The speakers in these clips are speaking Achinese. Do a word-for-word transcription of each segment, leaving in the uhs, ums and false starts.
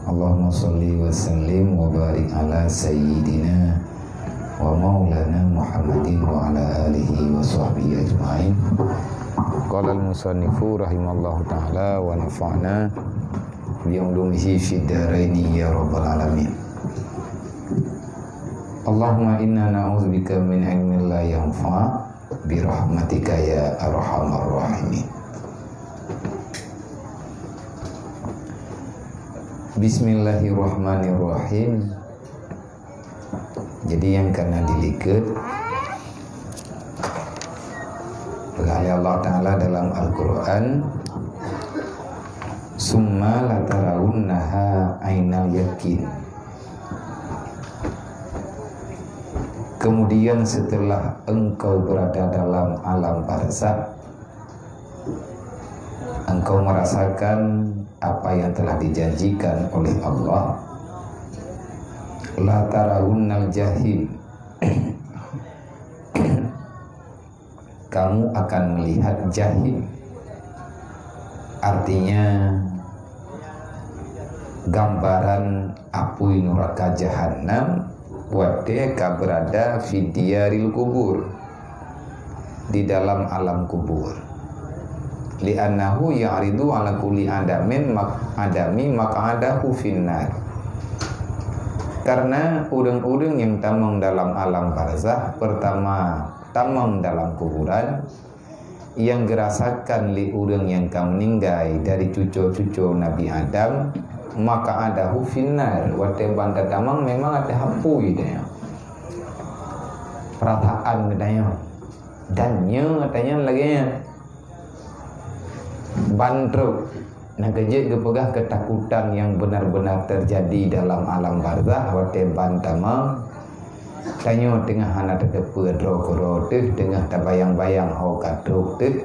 Allahumma shalli wa sallim wa barik ala sayyidina wa maulana Muhammadin wa ala alihi wa sahbihi ajma'in. Qala al-musannifu rahimallahu ta'ala wa nafa'na bi ulumihi fid daraini ya rabbal alamin. Allahumma inna na'udzubika min ilmin la yanfa' bi rahmatika ya arhamar rahimin. Bismillahirrahmanirrahim. Jadi nyang ka na dilikot oleh Allah Ta'ala dalam Al-Quran, "Summa latarawunnaha ainal yakin." Kemudian setelah engkau berada dalam alam barzakh, engkau merasakan apa yang telah dijanjikan oleh Allah. Latarawunnal jahim. Kamu akan melihat jahim. Artinya, gambaran apui neraka jahanam watée ka berada fi diyaril kubur, di dalam alam kubur. Li'annahu ya'ridu ala kulli adamin mak-, adami maq'adahu finnar. Karena ureuëng-ureuëng nyang tamong dalam alam barzakh, pertama tamong dalam kuburan, nyang geurasakan lé ureuëng nyang ka meuninggai dari cuco-cuco Nabi Adam, maq'adahu finnar, watée ban tatamong memang ateueh apui tanyoe. Perasaan geutanyoe. Dan nyoe tanyoe lagée nyan. Ban trok. Nyang keujeuet geupeugah keutakutan nyang beuna-beuna teujadi dalam alam barzakh watée ban tamong. Tanyoe teungoh hana tateupeue droe keudroe teuh, teungoh tabayang-bayang ho ka trok teuh.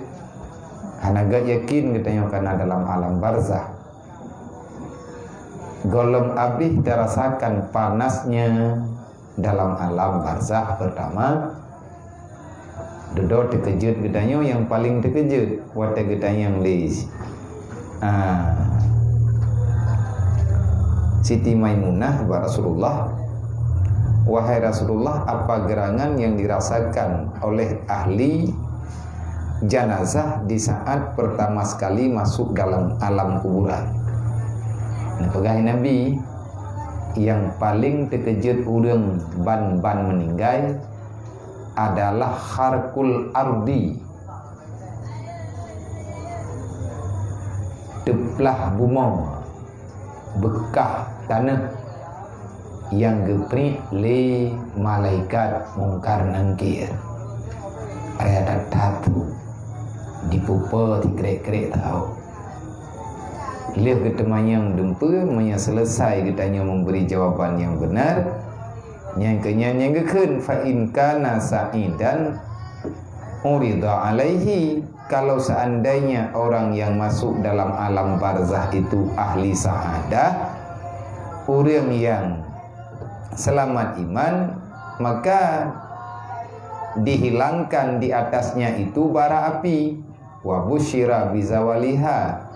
Hana gét yakin geutanyoe kana dalam alam barzakh. Gohlom abéh tarasakan panasnya dalam alam barzakh pertama. Dudoe teukeujeuet geutanyoe nyang paleng teukeujeuet watée geutanyong lé, ah, Siti Maimunah bak Rasulullah, "Wahai Rasulullah, apa gerangan yang dirasakan oleh ahli janazah di saat pertama sekali masuk dalam alam kuburan?" Neupeugah Nabi, "Nyang paleng teukeujeuet ureuëng ban-ban meuninggai adalah kharqul ardi, teuplah bumoe, beukah taneuh nyang geupriek lé malaikat Mungkar Nangkir." Raya that-that tu dipupo sikrek-krek tau. Lheueh geuteumanyong dumpeue, meunyoe seuleusai geutanyoe meubri jawaban nyang beunar, nyang keunyan nyang geukheun, "Fa in kana sa'idan urida alaihi." Kalau seandainya orang yang masuk dalam alam barzakh itu ahli sa'adah, ureuëng yang selamat iman, maka dihilangkan di atasnya itu bara api. Wa busyira bizawaliha,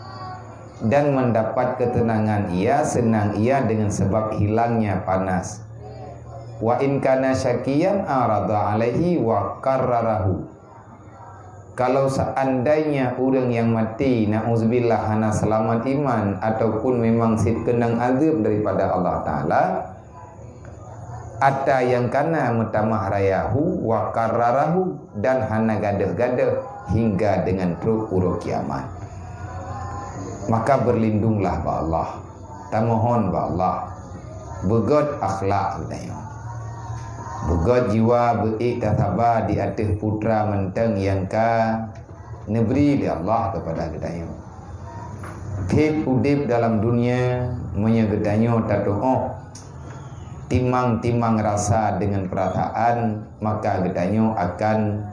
dan mendapat ketenangan ia, senang ia dengan sebab hilangnya panas. Wa in kana syakiyan arada alaihi wa qarrarahu. Kalau seandainya ureuëng yang mati, na'udzubillah, hana selamat iman ataupun memang sit keunong azab daripada Allah Ta'ala, ata nyang kana meutamah rayahu wa qarrarahu, dan hana gadôh-gadôh hingga dengan trok uroe kiamat. Maka berlindunglah bak Allah, tamohon bak Allah, beugöt akhlak geutanyoe. Beugöt jiwa beuék tasaba di ateueh putra mantong nyang ka neubri lé Allah keupada geutanyoe. Phet udeb dalam dunia, meunyoe geutanyoe tatu'oh timang-timang rasa deungon peurasaan, maka geutanyoe akan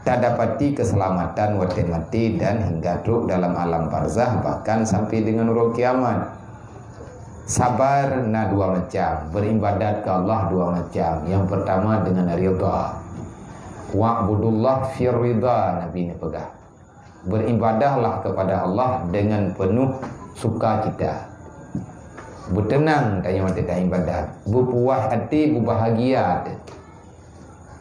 tadapati keuseulamatan watée maté dan hingga trok dalam alam barzakh, bahkan sampai deungon uroe kiamat. Sabar na dua macam, beuribadat keu Allah dua macam. Nyang peurtama deungon ridha. "Wa'budullah fir ridha," Nabi neupeugah. Beribadahlah kepada Allah dengan penuh sukacita. Beuteunang tanyoe watée taibadat, beupuah até, beubahagia até.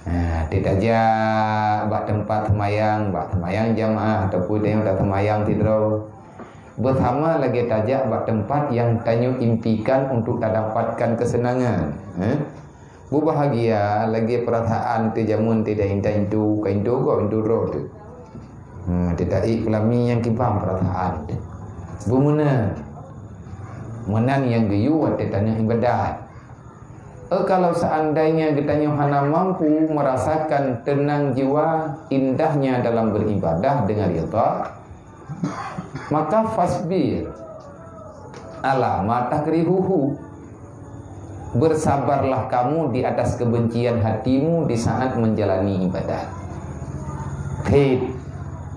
Ha, watée tajak bak teumpat seumayang, bak seumayang jamaah ataupun tanyoe taseumayang sidroe, beusama lagée tajak bak teumpat nyang tanyoe impikan untuk tadapatkan keuseunangan. Ha? Beubahagia lagée peurasaan teuh jameun teuh tainta intu, ka intu gob, intu droe teuh. Hmm, teuh taék peulami nyang kibang peurasaan teuh. Beumeunan. Meunan nyang geuyue watée tanyoe ibadat. Eh, kalau seandainya geutanyoe hana mampu merasakan tenang jiwa, indahnya dalam beribadah dengan ridha, maka fasbir ala ma takrihuhu. Bersabarlah kamu di atas kebencian hatimu di saat menjalani ibadat. Phet,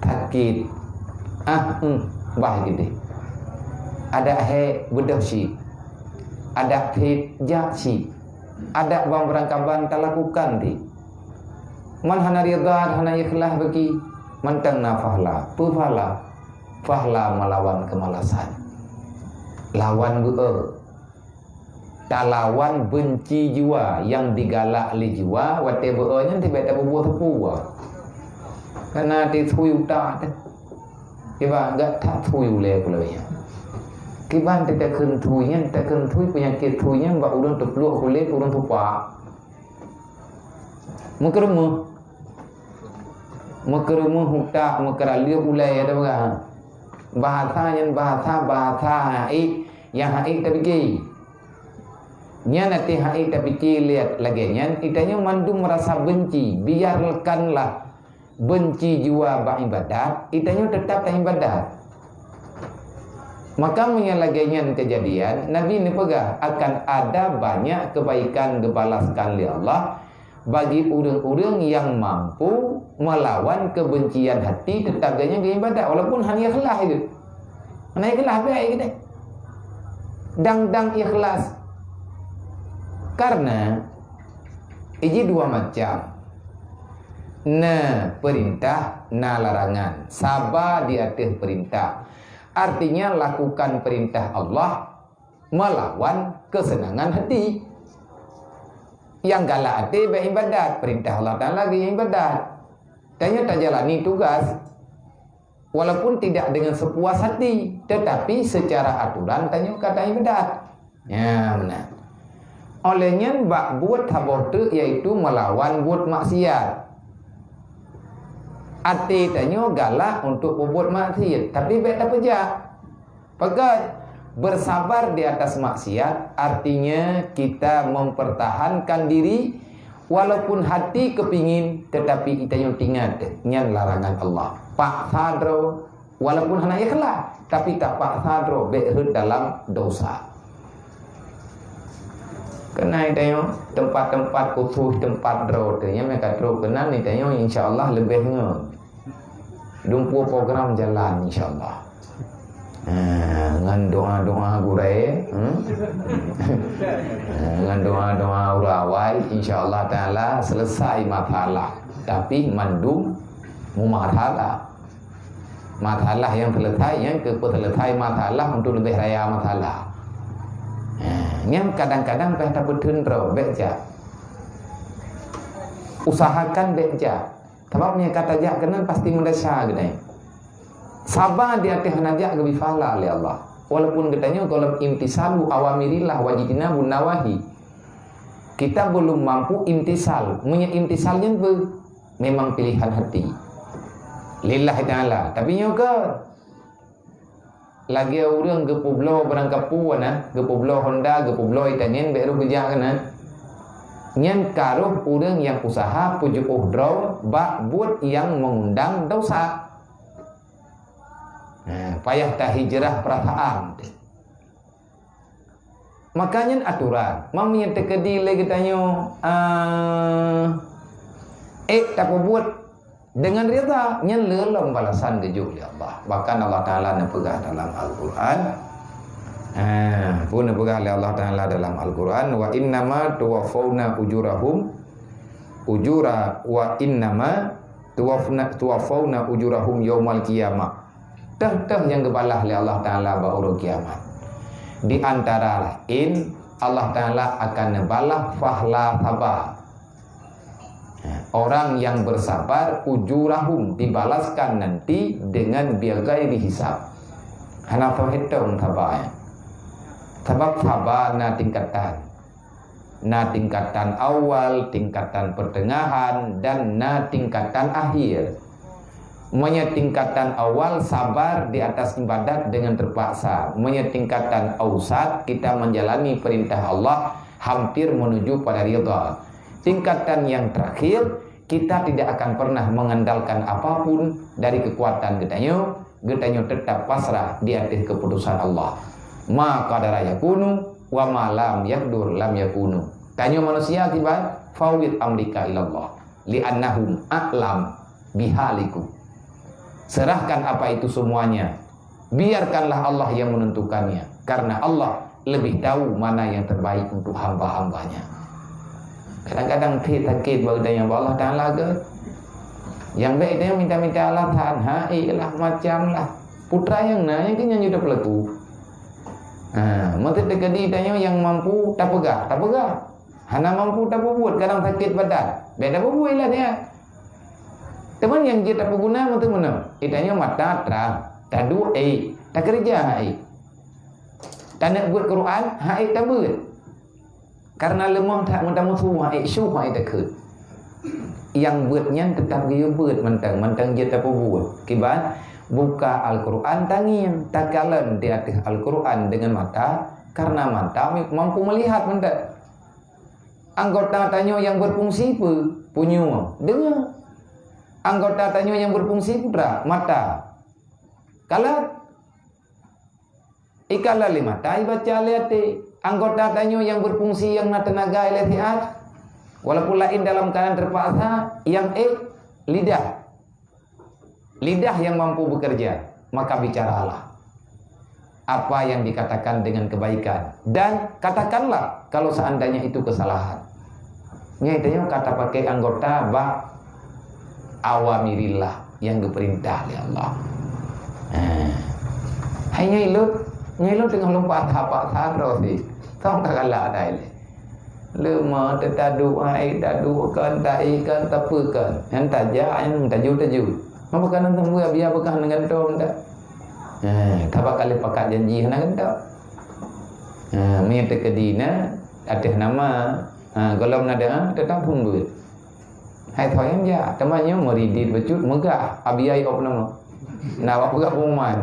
sakét, ah, hmm, bah gitu. Ada he beudôh cit. Ada phet jak cit. Ada bang beurangkaban talakukan di. Man hana ridha, hana ikhlas bagi, mantong na fahla. Peue fahla? Fahla melawan kemalasan. Lawan beu-e. Talawan beunci jiwa nyang digalak lé jiwa, watée beu-e nyan teubiet tapeubuet teupeu. Karena tithui utak teuh. Kiban gak tathui ulée pulo nyan. Kiban teutakheun thui nyan, takheun thui peunyakét thui nyan bak ureuëng teupluek kulét ureuëng tupak. Meukeureumeung. Meukeureumeung utak, meukeuraleueb ulée, ada peugah. Bahasa nyan bahasa, bahasa haék, nyang haék tapike. Nyan até haék tapike lé lagée nyan, geutanyoe mandum meurasa beunci, biarkanlah beunci jiwa bak ibadat, geutanyoe teutab taibadat. Maka meunyoe lagée nyan keujadian, Nabi neupeugah akan ada banyak kebaikan geubalaskan lé Allah bagi ureuëng-ureuëng nyang mampu meulawan keubencian hati teutab geuh nyan geuibadat walaupun hana ikhlas itu. Hana ikhlas baik gitu. Dang-dang ikhlas. Karena iji dua macam. Na perintah, na larangan. Saba di ateueh perintah. Artinya lakukan perintah Allah melawan kesenangan hati. Nyang galak até bék ibadat, perintah Allah Taala geuibadat. Tanyoe tajalani tugas, walaupun tidak dengan sepuas hati, tetapi secara aturan tanyoe ka taibadat. Nyan meunan. Oleh nyan bak buet saboh teuk, yaitu melawan buet maksiat. Até tanyoe galak untuk peubuet maksiat, tapi bék tapeujak. Peugah, bersabar di atas maksiat, artinya kita mempertahankan diri, walaupun hati kepingin, tetapi tanyoe ingat, nyan larangan Allah. Paksa droe, walaupun hana ikhlas, tapi tapaksa droe bék rhot dalam dosa. Keunan tanyoe, tempat-tempat khusus, tempat droe teuh, nyang ka trok keunan tanyoe, insya Allah leubeh ngon. Dumpeue program jalan, insya Allah. Ha, ngon doa-doa gurée, hmm? Ha, ngon doa-doa ureuëng awai, insya Allah Taala selesai masalah. Tapi mandum mumasalah. Masalah nyang selesai, nyang keu peuselesai masalah untuk leubeh raya masalah. Ha, nyang kadang-kadang payah tapeutheun droe, bék jak. Usahakan bék jak. Sabab nyang ka tajak keunan pasti meudesya geutanyoe. Saba di ateueh hana jak geubri pahala lé Allah. Walaupun geutanyoe gohlom imtisalu awamirillah wajtinabun nawahi. Kita belum mampu imtisal. Meunyoe imtisal nyan beu, memang pilihan hati. Lillahi taala. Tapi nyoe keu Lagée ureuëng geupeubloe barang kapeue na, geupeubloe honda, geupeubloe itanyen bék rôh geujak keunan. Nyan ka rôh ureuëng nyang useuha peujiôh droe bak buet nyang meungundang desya. Nah, payah tahijrah peurasaan. Maka nyan aturan. Meunyoe teukeudi lé geutanyoe, ah, ék tapeubuet deungon ridha, nyan le lom balasan geujok lé Allah. Bahkan Allah Taala neupeugah dalam Al-Quran, ah, peue neupeugah lé Allah Taala dalam Al-Quran, "Wa innama tuwaffauna ujurahum, ujura, wa innama tuwafna, tuwaffauna ujurahum yaumal qiyamah." Teuh-teuh nyang geubalah lé Allah Taala bak uroe kiamat. Di antara laén, Allah Taala akan neubalah fahla saba. Orang yang bersabar, ujurahum, dibalaskan nanti dengan bighairi hisab. Hana teuhitong saba nyan. Sabab saba na tingkatan. Na tingkatan awal, tingkatan pertengahan, dan na tingkatan akhir. Meunyoe tingkatan awal, sabar di atas ibadat dengan terpaksa. Meunyoe tingkatan ausat, kita menjalani perintah Allah hampir menuju pada ridha. Tingkatan yang terakhir, kita tidak akan pernah mengandalkan apapun dari kekuatan geutanyoe, geutanyoe tetap pasrah di ateueh keputusan Allah. Ma qadara yakunu wa ma lam yaqdur lam yakunu. Tanyoe manusia kiban, fawwid amrika ilallah, li'annahum a'lam bihalikum. Serahkan apa itu semuanya. Biarkanlah Allah yang menentukannya, karena Allah lebih tahu mana yang terbaik untuk hamba-hambanya. Kadang-kadang pih sakét bak geutanyoe, bak Allah Taala ke. Nyang bèk tanyoe minta-minta alasan, hai lah, macam lah. Putra nyang na, nyang keu nyan jeuet peulaku. Ha, meuteuk teukeudi tanyoe nyang mampu tapeugah, tapeugah. Hana mampu tapeubuet, kadang sakét badan. Bèk tapeubuet lah nyan. Teuma nyang jeuet tapeuguna meuteuk meunoe. Geutanyoe mata trang, taduek ék, takeureuja hai. Taneuk beuet Quran, hai tabeuet. Karena leumoh that meutameusu hai, syuh hai takheun. Nyang beuet nyan teutap geuyue beuet mantong, mantong jeuet tapeubuet. Kiban, buka Al-Quran tangieng, takalon di ateueh Al-Quran dengan mata, karena mata mampu melihat mantong. Anggota tanyoe nyang berfungsi peue? Punyueng, deungoe. Anggota tanyoe nyang berfungsi putra, mata. Kalon. Ikalon lé mata, ibaca lé até. Anggota tanyoe nyang berfungsi nyang na teunaga ilèe siat, walaupun laén dalam keadaan terpaksa, nyang ék, lidah. Lidah yang mampu bekerja, maka bicaralah apa yang dikatakan dengan kebaikan, dan katakanlah kalau seandainya itu kesalahan. Nyan tanyoe ka tapaké anggota bak awamirillah, nyang geupeurintah lé Allah. Ha. Hai nyoe ilôn, nyoe ilôn teungoh lôn paksa-paksa droe sit. Song ka galak dai lé. Leumoh teutaduek, hai taduek kon, taék kon, tapeue kon. Nyan tajak, nyan taju-taju. Meupeue kana sambua biar beukah neugantoe dak? Ha, tabak ka lheueh pakat janji hana gantoe. Ha, meunyoe teukeudi na ateueh nama, ha, gohlom na doa, teutap phon beuet. Hai thoe nyang jak, teuma nyoe meuridit bacut meugah, abiai op nama. Na awak peugah pengumuman.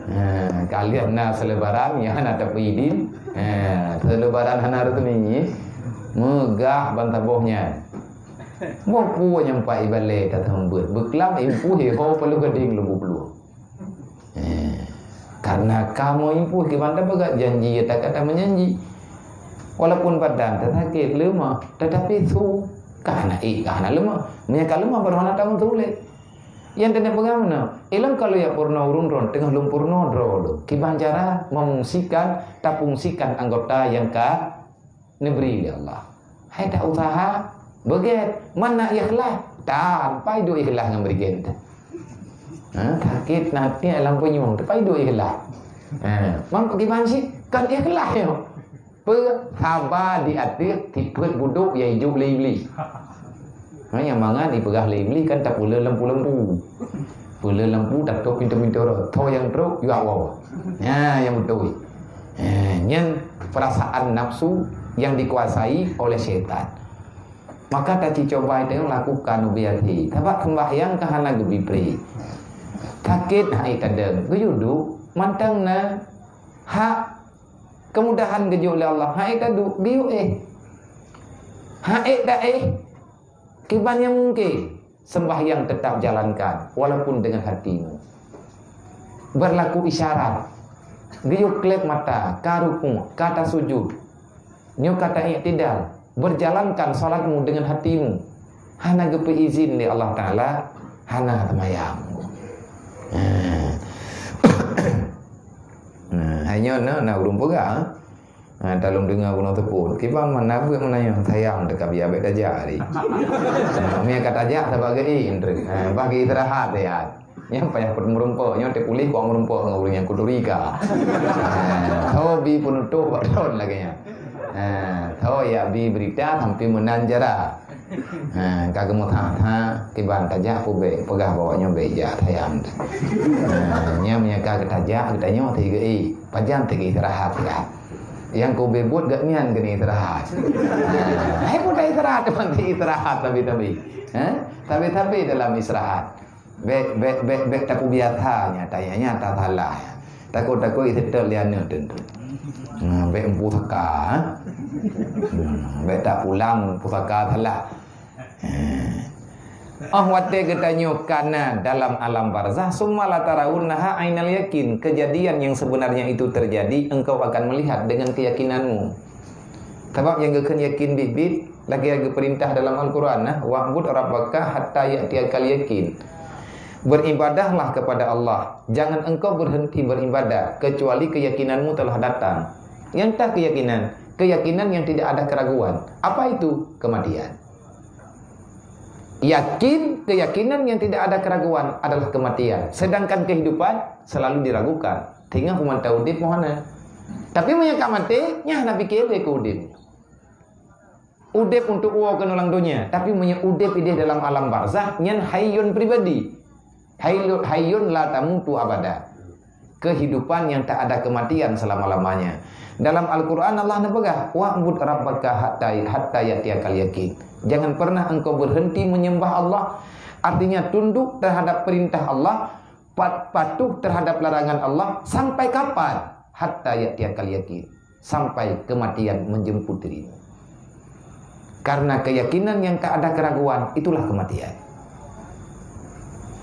Ha, ka lheueh na seulebaran, nyang hana tapeuidin. Ha, seulebaran hana reuteumeunyi, meugah ban saboh nyan. Boh peue nyang pat ibalée taseumeubeuet, beuklam impue ho paloh gadeng lubuk peuluh. Eh, karena kamoe impue kiban tapeugah janji, ya takata meunjanji. Walaupun badan tasakét, leumah, tetapi su ka hana ék, ka hana leumah. Meunyoe ka leumah, baru hana tameutuléh. Nyang teungoh peugah meunoe, ilong ka lheueh jak peurunoe ureuëng droe, teungoh lôn peurunoe droe lôn. Kiban cara memungsikan, tapungsikan anggota nyang ka neubri lé Allah. Hai ta usaha beugét, mana ikhlas? Tan, pai duek ikhlas ngon beugét. Ha, sakét hati lam punyueng, pai duek ikhlas. Ha, mangko kiban cit, kan ikhlas nyoe. Peue? Saba di ateueh tipeuet budok nyang ijok lé Iblih. Ha, nyang mangat ipeugah lé Iblih kan tapeuleueh lampu-lampu. Peuleueh lampu, tatôp pintoe-pintoe rot. Tho nyang trok, yue awai. Nyan nyang beutôi. Eh, nyan perasaan nafsu yang dikuasai oleh syaitan. Maka taci coba itu lakukan ubé até. Sabab sembahyang ka hana geubi pré. Sakét hai tadeng, geuyue duek, mantong na hak kemudahan geujok lé Allah. Hai taduek, geuyue éh. Hai ta éh, kiban nyang mungken. Sembahyang tetap jalankan, walaupun dengan hatimu. Berlaku isyarat. Geuyue kleb mata, ka ruku, ka tasujud. Nyoe ka ta-iktidal. Berjalankan salatmu dengan hatimu. Hana geupeuizin lé Allah Taala, hana seumayang. Nah. Nah, hai nyoe na, na ureuëng peugah. Ha, talom deungoe bunoe teupon. Kiban mana buet meunanyoe sayang teuka biar bèk tajak hari. Ha, meunyo ka tajak sabagai indri. Ha, bagi istirahat ya. Nyan payah peuet meurumpok, nyoe teupuléh kok meurumpok ngon ureuëng nyang kuturi ka. Ha, tho bi peunutôh bak droen lagée nyan. Ha, tho yak bi beurita sampai meunan jara. Ha, ka geumeuthah-thah kiban tajak peubék peugah bahwa nyoe bék jak sayang. Ha, nyan meunyo ka geutajak geutanyoe teuga, "Eh, pajan teuga istirahat ya?" Nyang keu bék buet gak nyan keuneuk istirahat. Ha, hai pun ka istirahat, teuma istirahat tabi-tabi. Ha? Tabi-tabi dalam istirahat. Bék, bék, bék, bék takubiasa nyan, tanya nyan tasalah. Takot-takot iseutôt lé aneuk teuntu. Hmm, bék pusaka, eh? Hmm, bék tak pulang pusaka salah. Hmm. Oh watée geutanyoe kana dalam alam barzah, summa latarawunnaha ainal yakin. Kejadian yang sebenarnya itu terjadi, engkau akan melihat dengan keyakinanmu. Sabab nyang geukheun yakin biet-biet, lagée geupeurintah dalam Al-Quran, nah, "Wa'bud rabbaka hatta ya'tiyakal yakin." Beribadahlah kepada Allah, jangan engkau berhenti beribadah kecuali keyakinanmu telah datang. Nyang tah keyakinan, keyakinan yang tidak ada keraguan. Apa itu? Kematian. Yakin, keyakinan yang tidak ada keraguan adalah kematian. Sedangkan kehidupan selalu diragukan. Tinggai peumantau udeb mohana. Tapi meunyo ka maté, nyan hana pikir lé keu udeb. Udeb untuk uroe keunoe lam donya, tapi meunyo udeb ideh dalam alam barzah, nyan hayyun pribadi. Hayyu-, hayyun la tamutu abada. Kehidupan yang tak ada kematian selama-lamanya. Dalam Al-Quran Allah neupeugah, "Wa'bud rabbaka hatta, hatta ya'tiyakal yakin." Jangan pernah engkau berhenti menyembah Allah, artinya tunduk terhadap perintah Allah, pat-, patuh terhadap larangan Allah sampai kapan? Hatta ya'tiyakal yakin. Sampai kematian menjemput dirimu. Karena keyakinan yang tak ada keraguan, itulah kematian.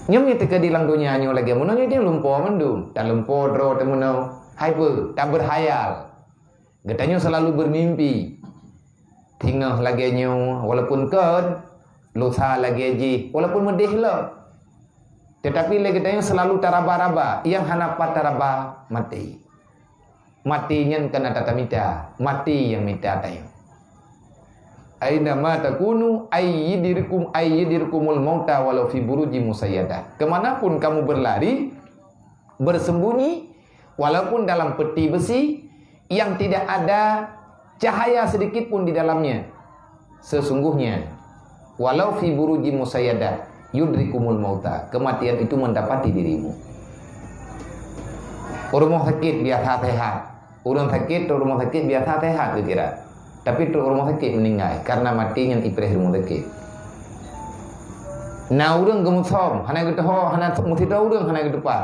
Nyoe meunyo teuka di lam donya nyoe lagée meunoe, nyoe lumpo mandum. Talumpo droe teumeunoe. Hai peue? Tabeurhayal. Geutanyoe selalu bermimpi. Singoh lagée nyoe, walaupun kon, lusa lagée jih, walaupun meudeh lom. Tetapi lé geutanyoe selalu taraba-raba, nyang hana pat taraba maté. Maté nyan kon ata tamita, maté nyang mita tanyoe. "Aina ma takunu, ayyidrikum, ayyidrikumul mauta walau fi burujin musayyadah." Kemanapun kamu berlari, bersembunyi, walaupun dalam peti besi yang tidak ada cahaya sedikit pun di dalamnya. Sesungguhnya, walau fi burujin musayyadah, yudrikumul mauta, kematian itu mendapati dirimu. Rumoh sakét biasa sehat. Ureuëng sakét trok rumoh sakét biasa sehat geukira. Tapi trok rumoh sakét meninggai karena maté nyan ipreh rumoh sakét. Na ureuëng geumusom, hana geuteuho, hana meusidroe ureuëng hana geuteupat.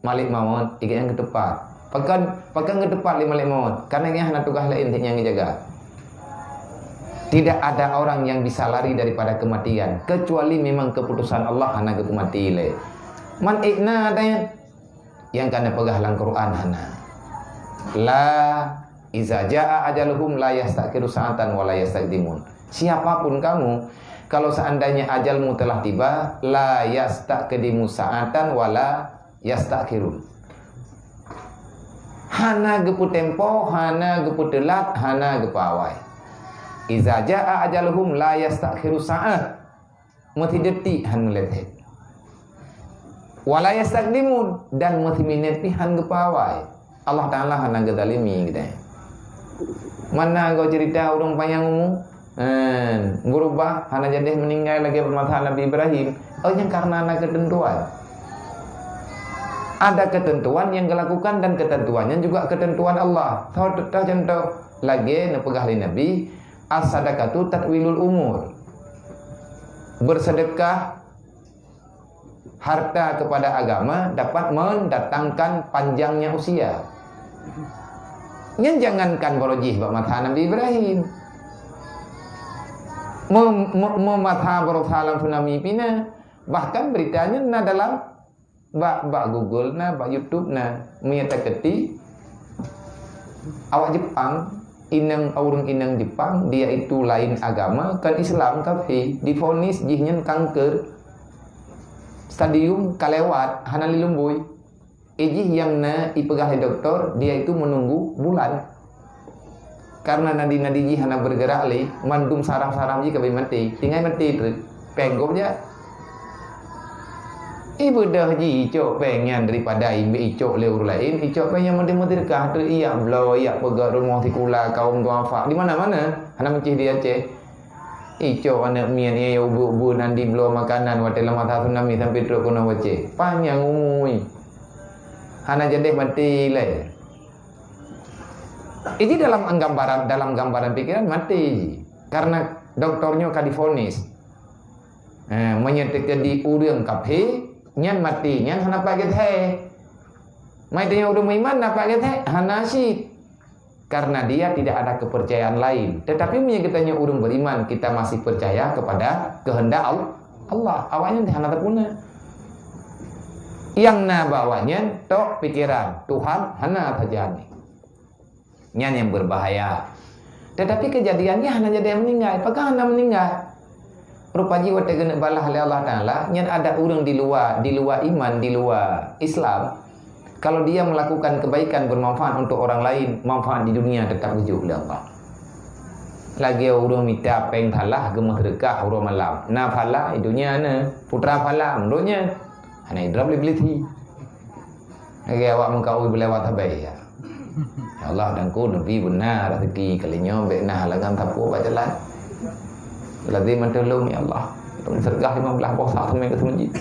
Malek maut, ikat nyang geuteupat. Pakon, pakon geuteupat lé malek maut? Karena nyan hana tugaih laén cit nyang geujaga. Tidak ada orang yang bisa lari daripada kematian, kecuali memang keputusan Allah hana geupeumaté lé. Man ikna ata nyan? Nyang ka neupeugah lam Quran hana. La, iza jaa ajaluhum la yastakhiru sa'atan wa la yastaqdimun. Siapapun kamu, kalau seandainya ajalmu telah tiba, la yastaqdimu sa'atan wa la yastakhirun. Hana geupeutempo, hana geupeuteulat, hana geupeuawai. Iza jaa ajaluhum la yastakhiru sa'ah. Meusidetik han meuleubeh. Wa la yastaqdimun, dan meusiminét pih han geupeuawai. Allah Taala hana geuzalimi geutanyoe. Mana goe cerita ureuëng panyang umu? Hen, beurubah, hana jadeh meuninggai lagée peumasa Nabi Ibrahim. Oh, nyan karena na keuteuntuan. Ada ketentuan yang dilakukan dan ketentuan nyan juga ketentuan Allah. Contoh, contoh lagée neupeugah lé Nabi, "As-sadaqatu tatwilul umur." Bersedekah harta kepada agama dapat mendatangkan panjangnya usia. Nyan jangankan barojih bak masa Nabi Ibrahim. Mem-, me-, meumasa barosa lam tsunami pih na. Bahkan beritanya na dalam bak, bak Google na, bak YouTube na. Meunyo taketik, awak Jepang, inong, ureuëng inong Jepang, dia itu lain agama, kon Islam, kafé, divonis jih nyan kanker. Stadium ka lewat, hana lé lumbôi. Ijih nyang na ipeugah lé doktor, dia itu menunggu bulan. Karena nadi-nadi jih hana bergerak lé, mandum saraf-saraf jih ka beu maté. Tinggai maté treuk. Péng gob jak. Eh, beudôh jih icok péng nyan daripada imbé icok lé ureuëng laén, icok péng nyan meudeh-meudeh kah, treuk iyak bloe, iyak peugöt rumoh sikula, kawöm duafa, di mana-mana. Hana meucih di Aceh. Icok aneuk miet nyan ubeuek-ubeuek nan dibloe makanan watée lam masa tsunami sampai trok keunoe u Aceh. Panyang umui. Hana jadeh maté ilée. Iji dalam gambaran, dalam gambaran pikiran maté ji. Karena doktor nyoe ka difonis. Eh, meunyoe teukeudi ureuëng kafé, nyan maté, nyan hana paget hai. Mai tanya ureuëng meuiman na paget hai, hana cit. Karena dia tidak ada kepercayaan lain. Tetapi meunyoe geutanyoe ureuëng beriman, kita masih percaya kepada kehendak Al-, Allah. Awaknyan hana tapuna. Yang na bak awaknyan tok pikiran, Tuhan hana sajan. Nyan yang berbahaya. Tetapi kejadiannya hana jadi yang meninggal. Pakon hana meninggal? Rupa jih watée geuneuk balah lé Allah Taala, nyan ada ureuëng di luwa, di luwa iman, di luwa Islam. Kalau dia melakukan kebaikan bermanfaat untuk orang lain, manfaat di dunia tetap geujok lé Allah. Lagée ureuëng mita péng salah geumeuseudeukah uroe malam. Na phala di dunia na, putra phala meunurot nyan. Hana idrop lé Iblih. Lagée awak meukaui beulewat sabai ya. Ya Allah, dan ku neubri beuna rezeki kali nyoe bék na halangan sapeue bak jalan. Lazim meutulông ya Allah. Sergah lima belas boh sa teumé keu seumeujid.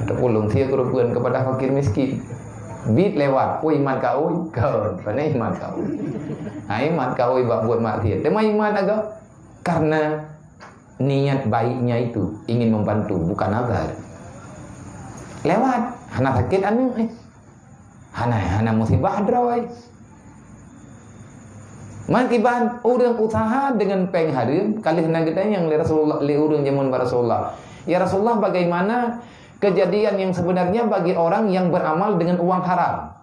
Tapulông sie keureubeuen kepada fakir miskin. Bit lewat, oh iman kaui, kon, pane iman kaui. Ha, iman kaui bak buet maksiat. Teuma iman agam karena niat baiknya itu ingin membantu, bukan nazar. Lewat, hana sakét aneuk eh. Hana, hana musibah droe. Meukiban ureuëng usaha dengan péng hareuem, ka lheueh na geutanyong lé Rasulullah, lé ureuëng jameun bak Rasulullah, "Ya Rasulullah, bagaimana kejadian yang sebenarnya bagi orang yang beramal dengan uang haram?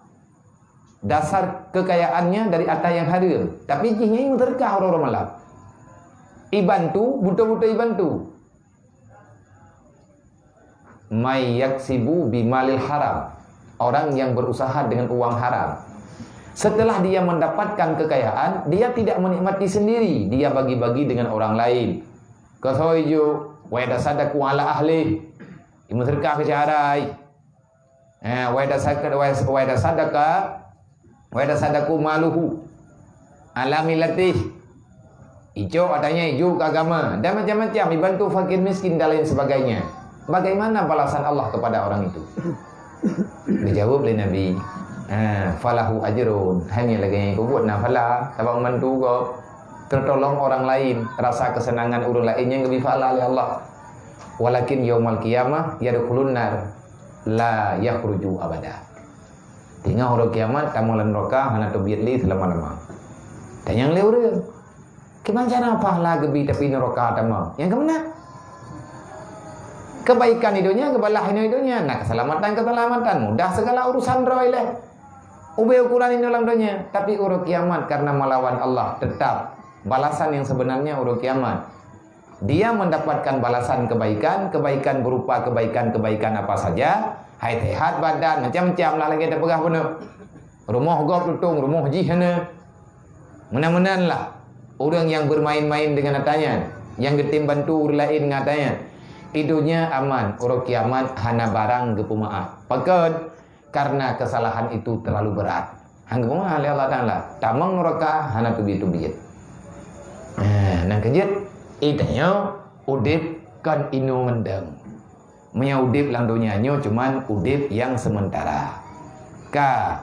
Dasar kekayaannya dari harta yang hareuem, tapi jih nyan meuseudeukah uroe-uroe malam. Ibantu, beutôi-beutôi ibantu." May yaksibu bimalil haram. Orang yang berusaha dengan uang haram. Setelah dia mendapatkan kekayaan, dia tidak menikmati sendiri, dia bagi-bagi dengan orang lain. Keu soe jok, wa yatasaddaqu ala ahlih. Imeuseudekah keu syedara. Eh, wa yatasaddaqa, wa yas-, wa yatasaddaqa, wa yatasaddaqu maluhu ala millatih. Icok hartanya ijok keu agama dan macam-macam, ibantu fakir miskin dan lain sebagainya. Bagaimana balasan Allah kepada orang itu? Dijawab lé Nabi, "Ah, falahu ajrun." Hanya lagée nyang kubuet na phala, sabab membantu gob, tertolong orang lain, rasa kesenangan ureuëng laén nyang geubri phala lé Allah. Walakin yaumal qiyamah yadkhulun nar la yakhruju abada. Teungoh uroe kiamat, tamong lam nuraka hana teubiet lé seulama-lama. Tanyong lé ureuëng, "Kiban cara pahala geubi tapi nuraka tamong?" Nyang keumeuna? Kebaikan di dunia, kebalahan di dunia, na keselamatan-keselamatan, mudah segala urusan droe lé. Ubé ukuran inong lam dunia, tapi uroe kiamat karena melawan Allah, tetap balasan yang sebenarnya uroe kiamat. Dia mendapatkan balasan kebaikan, kebaikan berupa kebaikan-kebaikan apa saja, hai sehat badan, macam-macam lah lagée tapeugah bunoe. Rumoh gob tutong, rumoh jih hana. Meunan-meunan lah ureuëng nyang bermain-main dengan harta nyan, nyang geutem bantu ureuëng laén ngon harta nyan. Di dunia aman, uroe kiamat hana barang geupeumaaf. Pakon? Karena kesalahan itu terlalu berat. Hana geupeumaaf lé Allah Taala. Tamong nuraka hana teubiet-teubiet. Nah, nyang keujeuet, i tanyoe udeb kon inoe mandum. Meunyoe udeb lam donya nyoe cuman udeb nyang sementara. Ka.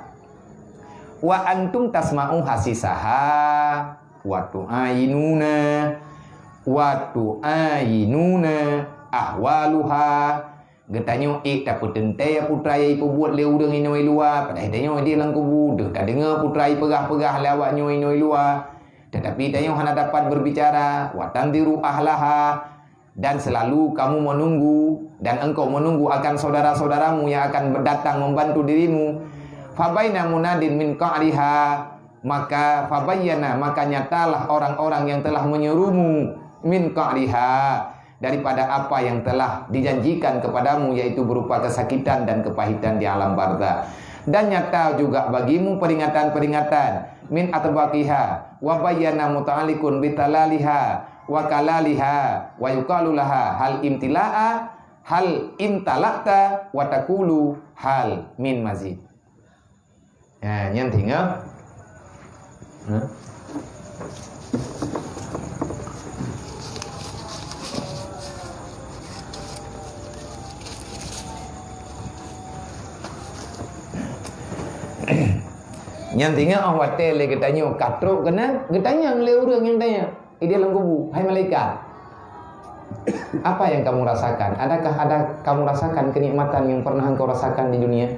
Wa antum tasma'u hasisaha wa tu'ayinuna, wa tu'ayinuna ahwaluha. Geutanyoe ék tapeuteuntée putra nyang ipeubuet lé ureuëng inoe i luwa, padahai tanyoe di lam kubu deuh tadeungoe putra ipeugah-peugah lé awak nyoe inoe i luwa. Tetapi tanyoe hana dapat berbicara, wa tanziru ahlaha, dan selalu kamu menunggu, dan engkau menunggu akan saudara-saudaramu yang akan datang membantu dirimu. Fabaina munadin min qa'riha, maka fabayyana, maka nyatalah orang-orang yang telah menyuruhmu, min qa'riha, daripada apa yang telah dijanjikan kepadamu, yaitu berupa kesakitan dan kepahitan di alam barzakh. Dan nyata juga bagimu peringatan-peringatan, min atbaqiha, wa bayyana muta'alliqun bitalaliha wa kalaliha, wa yuqalu laha hal imtila'a, hal imtala'ta wa taqulu hal min mazid. Ha, nyan teungoh. Ha? Nyan teungoh watèe lé geutanyoe ka trok keunan, geutanyong lé ureueng nyang tanyong. Di dalam kubu, "Hai malaikat, apa yang kamu rasakan? Adakah ada kamu rasakan kenikmatan yang pernah engkau rasakan di dunia?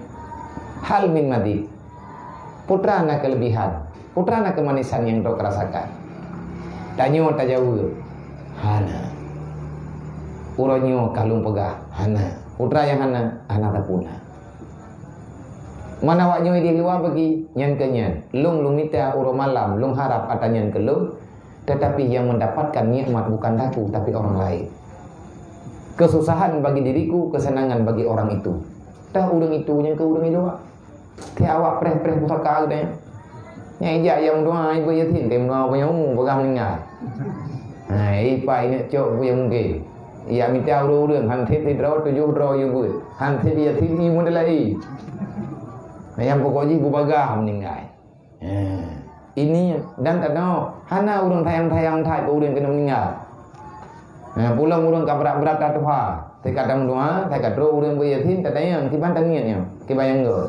Hal min mazid? Peue teuma na kelebihan? Peue teuma na kemanisan nyang droe rasakan?" Tanyoe tajaweueb, "Hana. Uroe nyoe ka lôn peugah, hana. Peue teuma nyang hana, hana tapeuna." Mana awak nyoe di luwa bagi, nyan keu nyan. Lôn, lôn mita uroe malam, lôn harap ata nyan keu lôn. Tetapi yang mendapatkan nikmat bukan aku, tapi orang lain. Kesusahan bagi diriku, kesenangan bagi orang itu. Tah ureueng itu nyang keu ureueng ilua. Keu awak preh-preh pusaka geutanyoe. Nyang ijak nyang meudoa ibu yatim, nyang meudoa punya umu, peugah meninggai. Ha, ipa ingat cok bu yang mungkin. Ia mita ureueng-ureueng, han thit sidroe tujoh droe yue beuet. Han thit yatim i meudelai. Nah, yang pokok jih bubagah meninggai. Ha, ini dan tanoh, hana ureueng sayang-sayang that keu ureueng keuneuk meuninggai. Ha, pulang ureueng ka brat-brat that tuha. Teuka tameudoa, teuka trok ureueng beuet yatim, tatanyong, kiban taniet nyoe, kiban nyang gèt.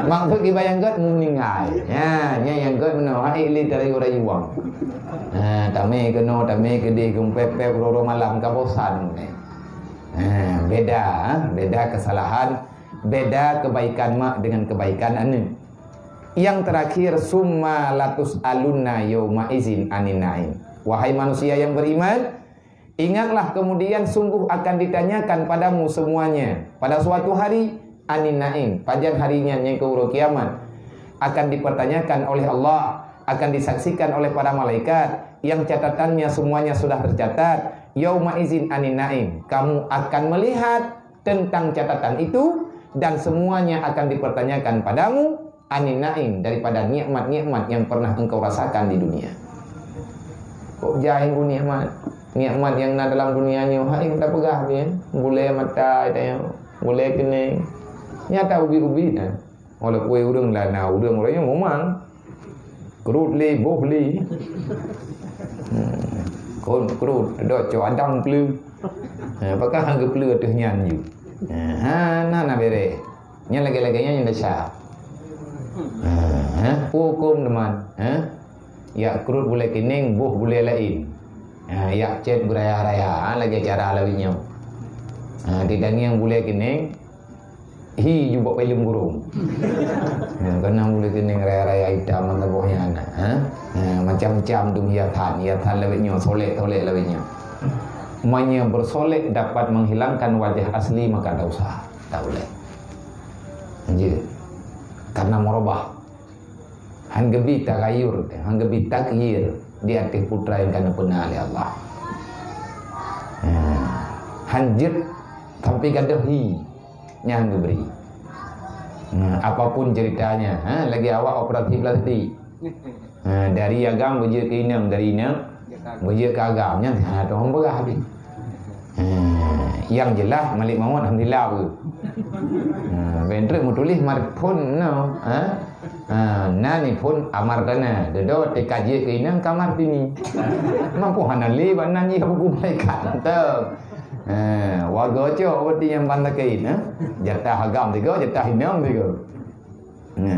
Maksud kiban nyang gèt meuninggai. Ha, nyan nyang gèt meunoe, hai lé dari ureueng yuwang. Ha, tamè keunoe, tamè keudeh, geumpèp-pèp uroe-uroe malam, ka bosan. Ha, beda, ha, beda kesalahan, beda kebaikan mak dengan kebaikan aneuk. Yang terakhir, "Summa latus'alunna yauma izin anin na'im." Wahai manusia yang beriman, ingatlah kemudian sungguh akan ditanyakan padamu semuanya pada suatu hari, anin na'im, pajan hari nyan nyang keu uroe kiamat. Akan dipertanyakan oleh Allah, akan disaksikan oleh para malaikat yang catatannya semuanya sudah tercatat. Yauma izin anin na'im, kamu akan melihat tentang catatan itu, dan semuanya akan dipertanyakan padamu, anin na'im, daripada nikmat-nikmat yang pernah engkau rasakan di dunia. Kok jai bu nikmat? Nikmat nyang na dalam dunia nyoe, hai gata peugah pih, bulèe mata tanyoe, bulèe keuneng. Nyata ubit-ubit, eh. Walaupun ureueng lah na, ureueng, ureueng nyang memang. Krut lé, boh lé. Hmm. Kon krut, dok cok adang pleu. Ha, pakon han geupleu ateueh nyan ju. Ha, na, na bèrèh. Nyan lagèe-lagèe nyan nyang desya. Ha, ha, huköm teuma. Ha? Yak krut bulèe keuneng, boh bulèe laén. Ha, yak cèt beuraya-raya, ha, lagèe cara lawét nyoe. Ha, ditangieng bulèe keuneng, hi ju bak paleueng burông. Ha, kana bulèe keuneng raya-raya itam mantong boh nyan na, ha? Ha, macam-macam dum hiasan, hiasan lawét nyoe, solek-solek lawét nyoe. Meunyoe bersolek dapat menghilangkan wajah asli, maka tak usah, tak boleh. Jeuet. Karena merubah. Han geubi tagayur, han geubi taghyir di ateueh peue nyang ka neupeuna lé Allah. Ha, han jeuet sampoe gadôh hi nyang han geubri. Ha, apapun ceritanya, ha, lagèe awak operasi plastik. Ha, dari agam beujeuet keu inong, dari inong beujeuet keu agam. Nyan hana tuha peugah pih. Ha, nyang jeulaih Malik Mahmud alhamdulillah beuh. Ha, bèk treuk meutuléh Marphone meunoe, ha? Ha, na ni phôn Amar Tana, dudoe teuka jeuet keu inong ka Martini. Mampu hana lé bak nan jih buku malaikat. Mantap. Ha, warga cok berarti nyang ban lakèe, ha? Jatah agam tiga, jatah inong tiga. Ha.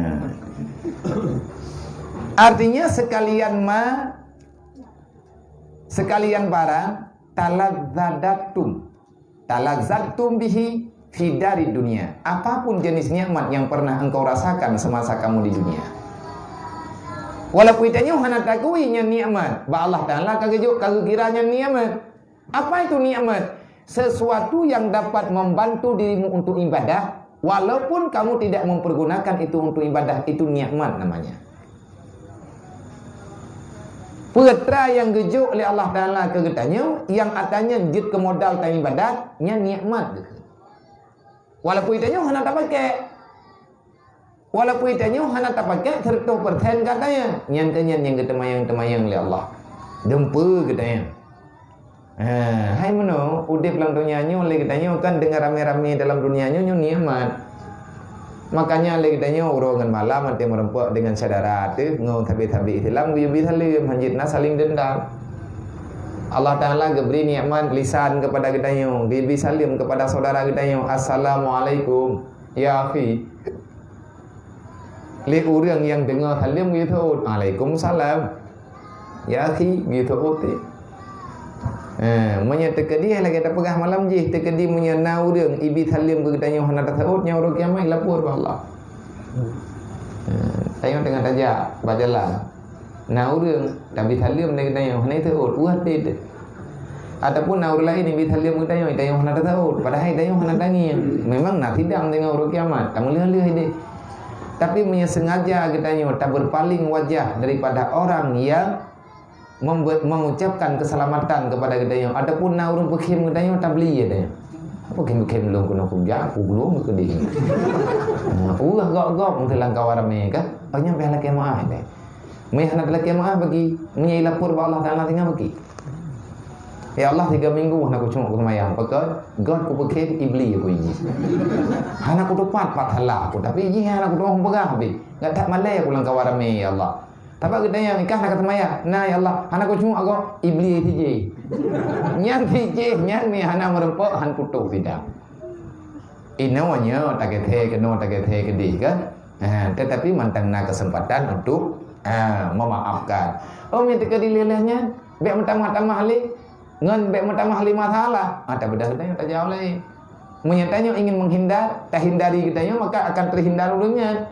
Artinya sekalian ma, sekalian barang, talazzatum, talazzatum bihi fi darid dunya. Apapun jenis nikmat yang pernah engkau rasakan semasa kamu di dunia. Walaupun tanyoe hana takui nyan nikmat, bak Allah Taala ka geujok, ka geukira nyan nikmat. Apa itu nikmat? Sesuatu yang dapat membantu dirimu untuk ibadah, walaupun kamu tidak mempergunakan itu untuk ibadah, itu nikmat namanya. Peue nyang geujok lé Allah Taala keu geutanyoe, nyang ata nyan jeuet keu modal taibadat, nyan nikmat geukheun. Walaupun tanyoe hana tapakai, walaupun tanyoe hana tapakai seratus persen gata nyan, nyan keuh nyan nyang geuteumayang-teumayang lé Allah. Dumpeue geutanyoe. Ha, hai meunoe, udeb lam donya nyoe lé geutanyoe kan deungon ramé-ramé dalam donya nyoe, nyoe nikmat. Makanya lé geutanyoe uroe ngon malam até meureumpok deungon syedara teuh ngon sabe-sabe Islam geuyue bi saleuem, hanjeuet na saling dendam. Allah Taala geubri nikmat lisan kepada geutanyoe, geuyue bi saleuem kepada saudara geutanyoe, "Assalamualaikum, ya akhi." Lé ureuëng nyang deungoe saleuem geuyue seuôt, "Waalaikumsalam, ya akhi," geuyue seuôt teuh. Eh, meunyoe teukeudi lagée tapeugah malam jih, teukeudi meunyoe na ureuëng ibi saleuem keu geutanyoe hana taseuôt, nyan uroe kiamat ilapor bak Allah. Eh, tanyoe teungoh tajak bak jalan. Na ureuëng tabi saleuem lé geutanyoe hana taseuôt, weueh teuh. Ataupun na ureuëng laén ibi saleuem keu tanyoe, tanyoe hana taseuôt, padahai tanyoe hana tangieng. Memang na sidang teungoh uroe kiamat, tameuleueh-leueh ideh. Tapi meunyoe sengaja geutanyoe tabeurpaléng wajah daripada orang yang membuat, mengucapkan keselamatan kepada geutanyoe, ataupun na ureuëng peukhém geutanyoe, tabli geutanyoe. Apa khém-khém lôn keunoe kujak, aku belum keudeh. Nah, ulah gok-gok meuteulangkawa ramé kah? Oh, nyan payah lakée meuáh deh. Meunyoe hana talakée meuáh bagi, meunyoe ilapor bak Allah Taala tinggai bagi. "Ya Allah, tiga minggu hana kucungok kuseumbahyang, pakon? Gok kupeukhém iblis aku ini. Hana kutupat pat salah aku, tapi jih hana kutupat peugah habéh. Gak that malée aku lam kawan ramé, ya Allah." Tapi geutanyoe, "Ikah hana kaseumbahyang?" "Na, ya Allah." "Hana kucungok aku iblis tijih." Nyan tijih, nyan mi hana meureumpok, han putôh sidang. Inoe nyoe takeusé keunoe takeusé keudeh kan? Ha, tetapi mantong na kesempatan untuk, ha, memaafkan. Oh, meunyoe teukeudi lé-lé nyan, bék meutamah-tamah lé, ngon bék meutamah lé masalah. Ha, tabeudôh tanyoe tajaweueb laén. Meunyoe tanyoe ingin menghindar, tahindari geutanyoe, maka akan terhindar ulôn nyan.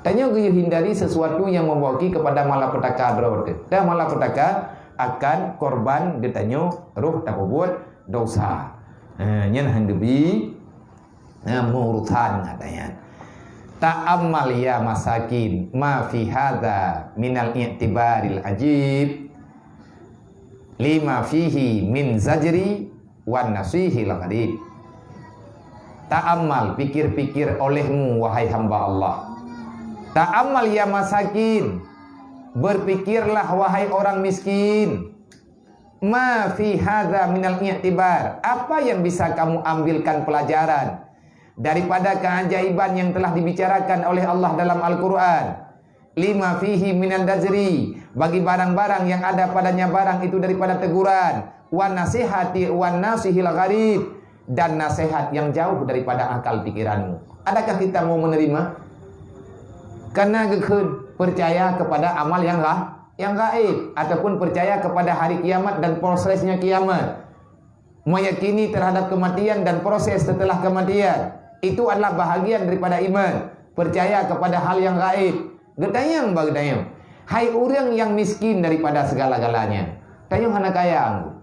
Tanyoe geuyue hindari sesuatu yang membawa kepada malapetaka droe teuh. Dan malapetaka akan korban geutanyoe roh tapeubuet dosa. Ha, nyan han geubi Nah, meurusan katanya. Ta'ammal ya masakin, ma fi hadza minal i'tibaril ajib, lima fihi min zajri wan nasihil gharib. Ta'ammal, pikir-pikir olehmu, wahai hamba Allah. Ta'ammal ya masakin, berpikirlah, wahai orang miskin. Ma fi hadza minal i'tibar. Apa yang bisa kamu ambilkan pelajaran daripada keajaiban yang telah dibicarakan oleh Allah dalam Al-Quran? Lima fihi minal dajri. Bagi barang-barang yang ada padanya barang itu daripada teguran. Wan nasihati wan nasihil gharib. Dan nasihat yang jauh daripada akal pikiranmu. Adakah kita mau menerima? Karena geukheun percaya kepada amal yang gha-, yang gaib, ataupun percaya kepada hari kiamat dan prosesnya kiamat. Meyakini terhadap kematian dan proses setelah kematian. Itu adalah bahagian daripada iman. Percaya kepada hal yang gaib. Geutanyong bak geutanyong. Hai ureuëng yang miskin daripada segala-galanya. Tanyoe hana kaya anggô.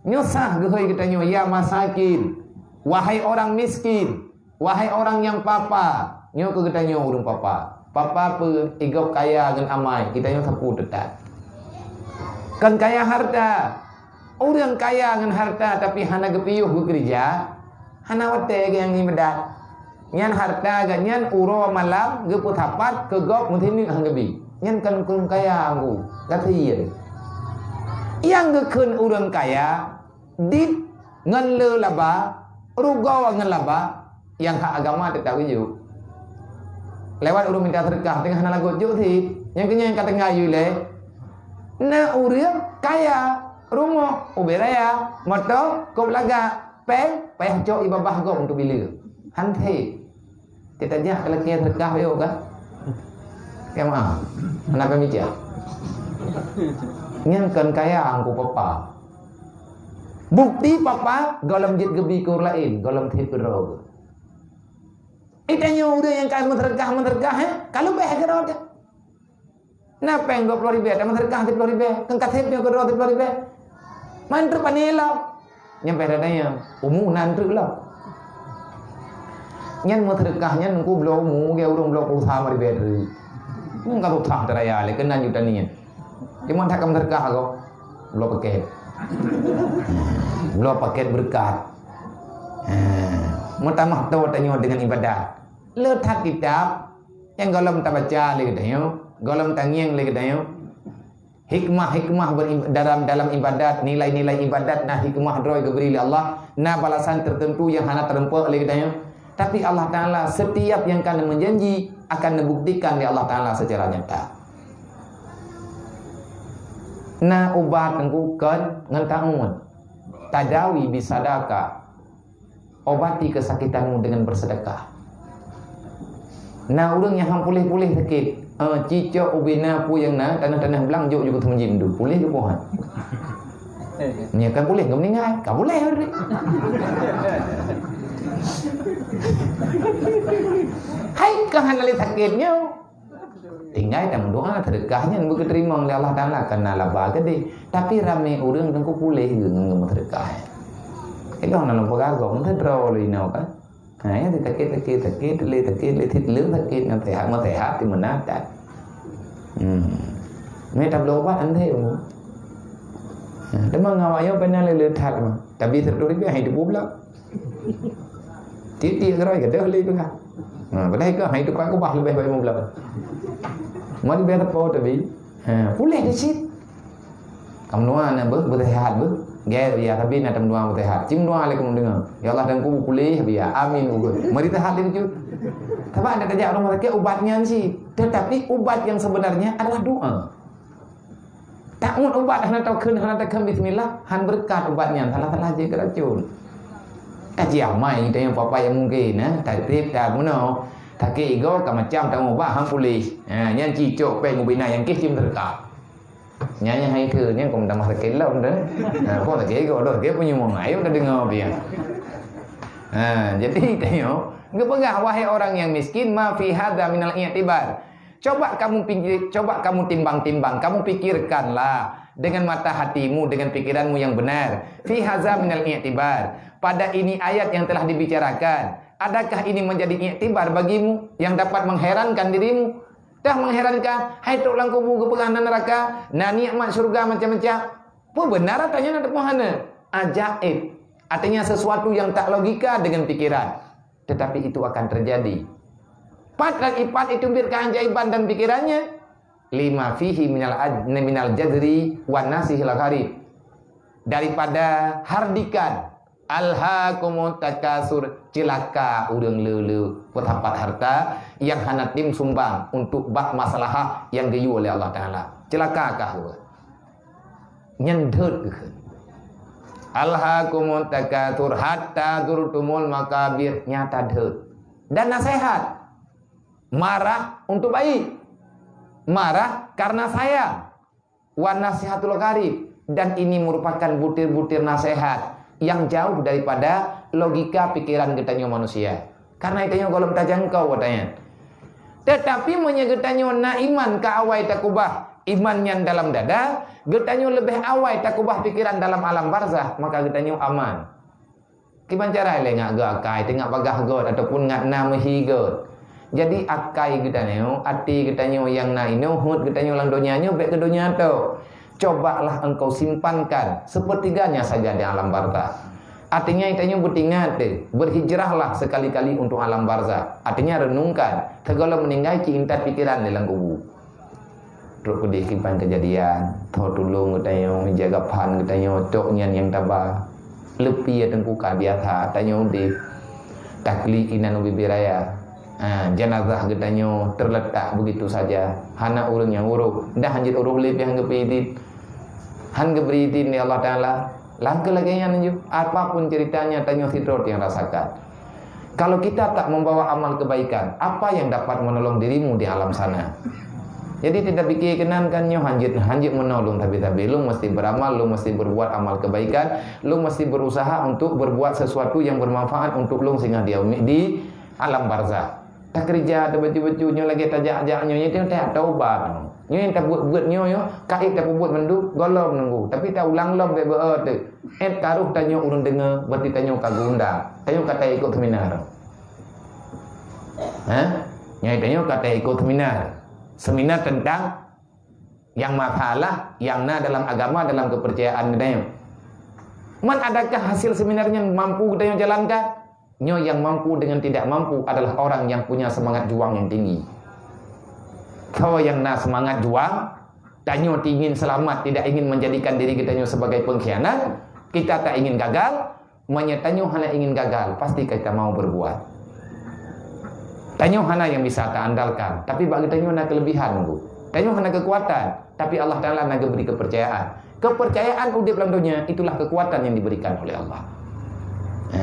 Nyoe sah geuhôi geutanyoe, ya masakin. Wahai orang miskin. Wahai orang nyang papa, nyoe keu geutanyoe ureuëng papa. Papa peue? Igob kaya ngon amai, geutanyoe sapeue teutab. Kon kaya harta. Ureuëng kaya ngon harta tapi hana geupiôh geukeureuja, hana watée geuh nyang iébadat. Nyan harta geuh nyan uroe malam geupeusapat keu gob meusineuk han geubi. Nyan kon ureuëng kaya anggô, gasien. Nyang geukheun ureuëng kaya, dit ngon le laba, rugoe ngon laba, nyang hak agama teutab geujok. Lewat ureuëng minta seudeukah teungoh hana lagot jok cit, nyang keu nyan ka teungoh yue lé. Na ureuëng kaya, rumoh ubé raya, moto kôb lagak, péng payah cok i babah gob untuk bileue. Han that. Kita jak keu lakée seudeukah yoh ka? Kaya meu'ah. Hana pemicah. Nyan kon kaya anggô papa. Bukti papa gohlom jeuet geubi keu ureuëng laén, gohlom that keudroe geuh. Geutanyoe ureuëng nyang ka meuseudeukah-meuseudeukah, eh, ka leubeh keudroe teuh. Na péng dua ploh ribée, tameuseudekah siplôh ribée, keu kaseb nyoe keudroe siplôh ribée. Man treuk pane lom. Nyan payah tatanyong, umu nan treuk lom. Nyan meuseudekah nyan engku bloe umu, geu ureuëng bloe puluh sa ribée treuk. Nyan ka susah teuraya lé keunan juta nyan. Cuma that ka meuseudekah gob. Bloe paket. Bloe paket beureukat. Ha, meutamah toe tanyoe deungon ibadat. Le that kitab nyang gohlom tabaca lé geutanyoe, gohlom tangieng lé geutanyoe. Hikmah-hikmah beri-, dalam, dalam ibadat, nilai-nilai ibadat na hikmah droe geubri lé Allah, na balasan tertentu nyang hana teurumpok lé geutanyoe. Tapi Allah Taala setiap nyang ka neujanji akan neubuktikan lé Allah Taala secara nyata. Na ubat ngon, ngon taun. Tadawi bisadaqah. Obati kesakitanmu dengan bersedekah. Na ureuëng nyang han puléh-puléh sakét, eh, cicok ubé na peue nyang na, tanoh-tanoh blang jok ju keu teumeujieb du, puléh ju pohan. Nyan ka puléh, ka meuninggai, ka puléh. Hai ka hana lé sakét nyoe. Tinggai tameudoa, seudeukah nyan beugeuteurimong lé Allah Taala, kana laba keudeh. Tapi ramé ureuëng teungku puléh geuh ngon meuseudeukah. Ilong na lôn peugah gob, meusidroe lé inoe kan. Ha, ya, sakét, sakét, sakét, lé sakét, lé sit lé sakét, ngon sehat, meusehat, di meunatat. Hmm. Mé tabloe ubat, andai. Ha, teuma ngon awak nyoe pernah lé, lé that mah. Tapi seratus ribu hai dua puluh belas. Tiep-tiep keurôi gadôh lé peugah. Ha, padahai keu hai tukang keubah leubeh baik meublang. Mau leubeh teupeu tadi. Ha, puléh di cit. Kamoe na beuh, beuseuhat beuh. Gaya ya tapi na teumeudoa beuseuhat. Cim doa alaikum dengar. Ya Allah dan kubu puléh biar. Amin ugut. Mari tahat di cut. Tapi ada tajak rumah sakit ubatnya sih. Tetapi ubat yang sebenarnya adalah doa. Takmut ubat hana takheun, hana takheun bismillah, han beureukat ubat nyan, salah-salah jeuet keu racun. Tajiah mai tanyoe papa nyang mungken, eh, takrib ta meunoe, sakét igoe ka macam tameubat han puléh. Ha, nyan cicok péng ubé na nyang kéh cim teuka. Nyan nyang hai keu, nyan kong tamah sakét lom tu. Ha, kong sakét igoe, doh sakét peue nyumoh, ayo tadeungoe pian. Ha, jadi tanyoe geupeugah, wahai orang yang miskin, ma fi hadza minal i'tibar. Coba kamu pikir, coba kamu timbang-timbang, kamu pikirkanlah dengan mata hatimu, dengan pikiranmu yang benar. Fi haza minal i'tibar. Pada ini ayat yang telah dibicarakan, adakah ini menjadi i'tibar bagimu yang dapat mengherankan dirimu? Dah mengherankan, hai trok lam kubu geupeugah na neraka, na nikmat syurga macam-macam. Peue benar atau nyan ataupun hana? Ajaib. Artinya sesuatu yang tak logika dengan pikiran. Tetapi itu akan terjadi. Pat dan ipat itu biar keajaiban dan pikirannya, lima fihi minal aj-, minal jadri wa nasihil gharib. Daripada hardikan, alhaakumut takasur, celaka ureuëng le-le peusapat harta yang hana tim sumbang untuk bak masalah yang geuyue oleh Allah Taala. Celaka kah ureuëng. Nyan deuet keuh. Alhaakumut takatsur hatta zurtumul maqabir. Nyata deuet. Dan nasihat. Marah untuk baik. Marah karena sayang. Wa nasihatul gharib. Dan ini merupakan butir-butir nasihat yang jauh daripada logika pikiran geutanyoe manusia. Karena geutanyoe gohlom tajangkau watée nyan. Tetapi meunyoe geutanyoe na iman ka awai takubah, iman nyan dalam dada, geutanyoe leubeh awai takubah pikiran dalam alam barzah, maka geutanyoe aman. Kiban cara lé ngat geu akai, teuh ngat bagah göt ataupun ngat na meuhi göt. Jadi akai geutanyoe, até geutanyoe nyang na inoe, heuet geutanyoe lam donya nyoe bék keu donya tok. Cobalah engkau simpankan sepertiganya saja di alam barzah. Artinya, tanyoe beutingat deh, berhijrahlah sekali-kali untuk alam barzah. Artinya, renungkan, sigohlom meuninggai cit intat pikiran di lam kubu. Trok keudeh kiban keujadian, tho tulông geutanyoe, jaga phan geutanyoe, cok nyan nyang taba. Leupie teungku ka biasa, tanyoe udeb. Takli inan ubé-bé raya. Ha, jenazah geutanyoe terletak begitu saja. Hana ureuëng nyang urôh. Dah hanjeuet urôh lé pih han geubri idin. Han geubri idin lé Allah Taala. Langkah lagée nyan ju. Apapun ceritanya, tanyoe sidroe nyang rasakan. Kalau kita tak membawa amal kebaikan, apa yang dapat menolong dirimu di alam sana? Jadi tidak pikir keunan kan nyoe hanjeuet, hanjeuet meunoe lôn sabe-sabe. Lôn mesti beramal, lôn mesti berbuat amal kebaikan, lôn mesti berusaha untuk berbuat sesuatu yang bermanfaat untuk lôn singoh di, di alam barzah. Takeureuja teuh bacut-bacut nyoe lagée tajak-jak nyoe, nyoe teuh teuh taubat. Nyoe nyang tabuet-buet nyoe, nyoe ka ék tapeubuet mandum gohlom nunggu, tapi taulang lom bék beu teuh. Ék taroh tanyoe ureuëng deungoe, berarti tanyoe ka geuundang. Tanyoe ka taikot seminar. Hah? Nyoe tanyoe ka taikot seminar. Seminar tentang yang masalah yang na dalam agama, dalam kepercayaan geutanyoe. Man adakah hasil seminar nyan mampu geutanyoe jalankan? Nyoe nyang mampu dengan tidak mampu adalah orang yang punya semangat juang yang tinggi. Soe nyang na seumangat juang, Tanyoe ingin selamat, tidak ingin menjadikan diri geutanyoe sebagai pengkhianat. Kita tak ingin gagal. Meunyoe tanyoe hana ingin gagal, pasti kita mau berbuat. Tanyoe hana yang bisa ta andalkan, tapi bak geutanyoe na kelebihan, Bu. Tanyoe hana kekuatan, tapi Allah Taala na geubri kepercayaan. Kepercayaan udeb lam donya, itulah kekuatan yang diberikan oleh Allah. Ha,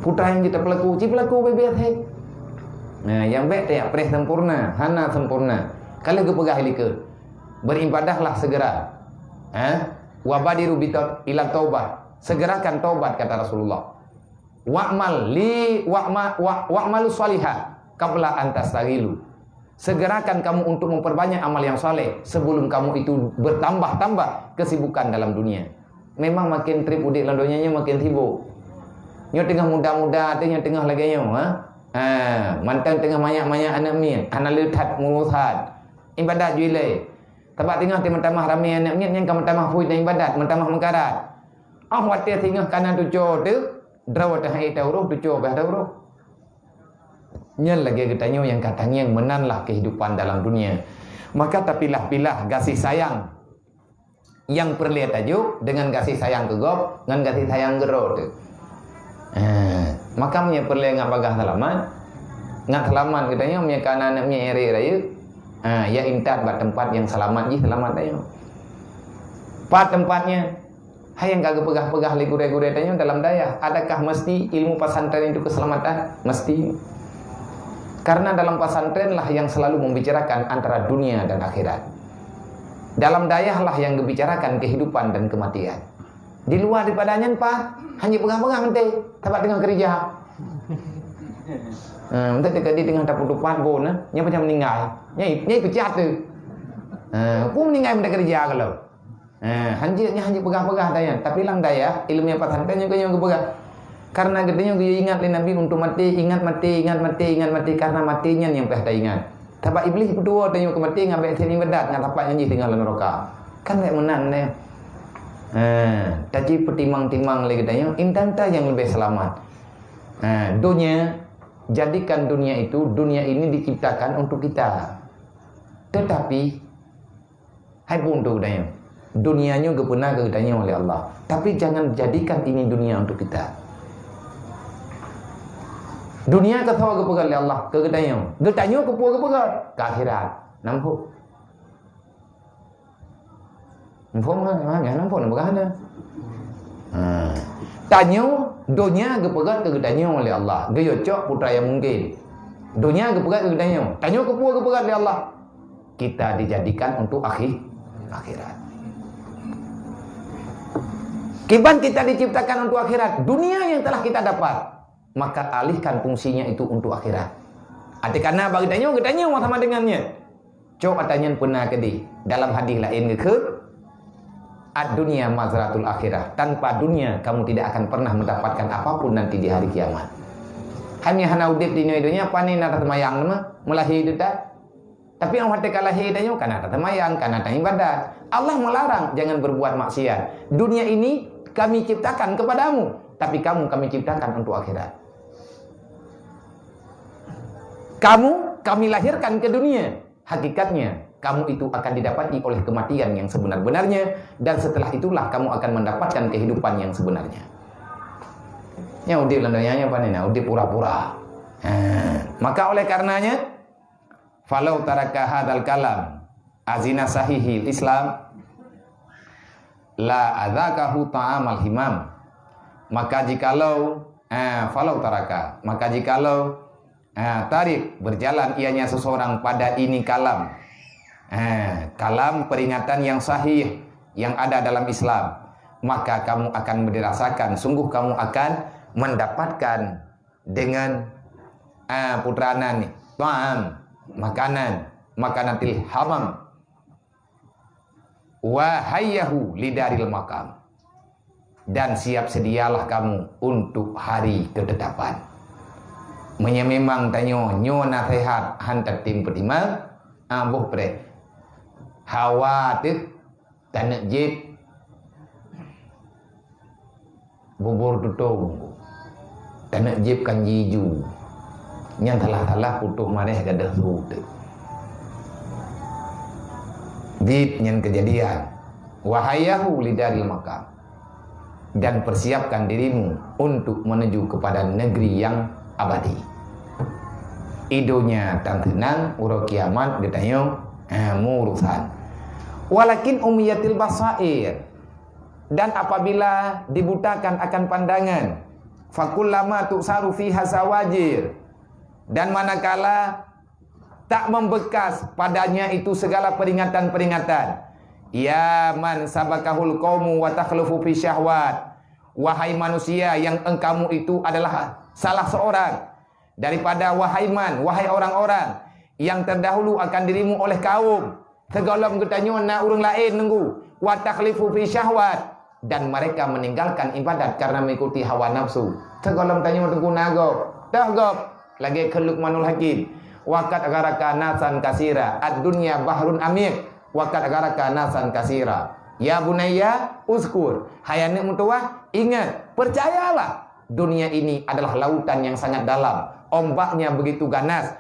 putra nyang jeuet pelaku, ci pelaku bebet he. Nah, nyang bek teuyak preh sempurna, hana sempurna. Ka lheueh geupeugah likot, "Beribadahlah segera." Ha? "Wabadiru bitaub-, ila taubah." Segerakan taubat, kata Rasulullah. "Wa'mal li, wa'ma-, wa-, wa'malu shalihah qabla an tashtaghilu." Segerakan kamu untuk memperbanyak amal yang saleh sebelum kamu itu bertambah-tambah kesibukan dalam dunia. Memang makin treb udeb lam donya nyoe makin sibuk. Nyoe teungoh muda-muda teuh, nyoe teungoh lagée nyoe, ha? Ha, mantong teungoh manyak-manyak aneuk miet, hana le that meurusan. Ibadat jih ilée. Sabab teungoh teuh meutamah ramé aneuk miet, nyan ka meutamah phui dan ibadat, meutamah meukarat. Óh watée singoh kana tuco teuh, droe teuh hai tauroh, tuco bah tauroh. Nyan lagée geutanyoe nyang ka tangieng meunanlah kehidupan dalam dunia. Maka tapilah-pilah gaséh sayang nyang peureulée tajok deungon gaséh sayang keu gob ngon gaséh sayang keu droe teuh. Eh, maka meunyoe peureulée ngat bagah seulamat, ngat seulamat geutanyoe meunyoe kana aneuk miet ék rayeuk, eh, ya intat bak teumpat nyang seulamat jih seulamat tanyoe. Pat teumpat nyan? Hai nyang ka geupeugah-peugah lé gurée-gurée tanyoe dalam dayah, adakah mesti ilmu pesantren itu keselamatan? Mesti. Karena dalam pesantren lah yang selalu membicarakan antara dunia dan akhirat. Dalam dayah lah yang geubicarakan kehidupan dan kematian. Di luwa daripada nyan, pat, hana peugah-peugah meuntée, sabab teungoh keurija. Ha, meuntée teuka di teungoh tapeutupat bon, eh, nyan pacam meuninggai. Nyan, nyan ikeucat teuh. Ha, peue meuninggai meuntée keurija gohlom. Eh, hanjeuet nyan hanjeuet peugah-peugah dah nyan. Tapi lam dayah, ileumèe pesantren nyoe, nyoe geupeugah. Karena geutanyoe geuyue ingat lé Nabi untuk maté, ingat maté, ingat maté, ingat maté. Karena maté nyan nyang payah taingat. Sabab Iblih peutuwoe tanyoe keu maté ngon bèk sép ibadat, ngon sapat nyan jih tinggai lam neuraka. Kan bèk meunan nyan. Eh, taji peutimang-timang lé geutanyoe, intan ta nyang leubeh seulamat. Eh, dunia, jadikan dunia itu, dunia ini diciptakan untuk kita. Tetapi, hai pun tu geutanyoe. Dunia nyoe geupeuna keu geutanyoe lé Allah. Tapi jangan jadikan ini dunia untuk kita. Dunia ka sawa geupeugah lé Allah keu geutanyoe. Geutanyoe keu peue geupeugah? Keu akhirat. Nampak? Muphom kan? Ha, nyan muphom peugah na. Ha. Tanyoe, donya geupeugah keu geutanyoe lé Allah. Geuyue cok putra nyang mungken. Donya geupeugah keu geutanyoe. Tanyoe keu peue geupeugah lé Allah? Kita dijadikan untuk akhi-, akhirat. Kiban kita diciptakan untuk akhirat, dunia yang telah kita dapat, maka alihkan fungsinya itu untuk akhirat. Até kana bak geutanyoe, geutanyoe sama dengan nyan. Cok ata nyan peuna keudeh. Dalam hadis laén geukheun, "Ad-dunya mazratul akhirah." Tanpa dunia, kamu tidak akan pernah mendapatkan apapun nanti di hari kiamat. Hanya hana udép di dunia, pane na taseumayang nama, meulahé teuta. Tapi nyang watèe ka lahé tanyoe, kana taseumayang, kana taibadat. Allah melarang, "Jangan berbuat maksiat. Dunia ini Kami ciptakan kepadamu, tapi kamu Kami ciptakan untuk akhirat." Kamu Kami lahirkan ke dunia. Hakikatnya, kamu itu akan didapati oleh kematian yang sebenar-benarnya, dan setelah itulah kamu akan mendapatkan kehidupan yang sebenarnya. Nyan udép lam donya nyoe pane na, udép pura-pura. Ha, maka oleh karenanya, "Falau taraka hadzal kalam azina sahihil Islam, la adzaqahu ta'amal himam." Maka jikalau, eh, falau taraka, maka jikalau, eh, tarik, berjalan ianya seseorang pada ini kalam, eh, kalam peringatan yang sahih yang ada dalam Islam, maka kamu akan dirasakan, sungguh kamu akan mendapatkan dengan, ah, putra nan ni, ta'am, makanan, makanatil hamam. Wa hayyahu lidaril maqam. Dan siap sedialah kamu untuk hari ketetapan. Meunyoe memang tanyoe nyoe naseuhat han tatem peutimang, ah, boh preh. Hawa teuh taneuk jieb bubur tutong, taneuk jieb kanji ju. Nyan salah-salah putôh maréh gadoh su teuk. Jeuet nyan keujadian, wahai Yahu lidaril maqam, dan persiapkan dirimu untuk menuju kepada negeri yang abadi. I donya tan seunang, uroe kiamat geutanyoe, eh, meuurusan. Walakin umiyatil basair, dan apabila dibutakan akan pandangan, fakullama tu'saru fiha zawajir, dan manakala tak membekas padanya itu segala peringatan-peringatan. Ya man sabakahul qaumu wa takhlufu fi syahwat. Wahai manusia yang engkamu itu adalah salah seorang daripada wahai man, wahai orang-orang yang terdahulu akan dirimu oleh kaum. Sigohlom geutanyoe na ureuëng laén nunggu. Wa takhlifu fi syahwat. Dan mereka meninggalkan ibadat karena mengikuti hawa nafsu. Sigohlom tanyoe teungku na gob. Toh gob. Lagée kheun Luqmanul Hakim. Wa qad gharaka nasan kasira. Ad-dunya bahrun amiq. Wa qad gharaka nasan kasira. Ya bunayya, uzkur. Hai aneuk meutuwah, ingat, percayalah. Dunia ini adalah lautan yang sangat dalam. Ombaknya begitu ganas.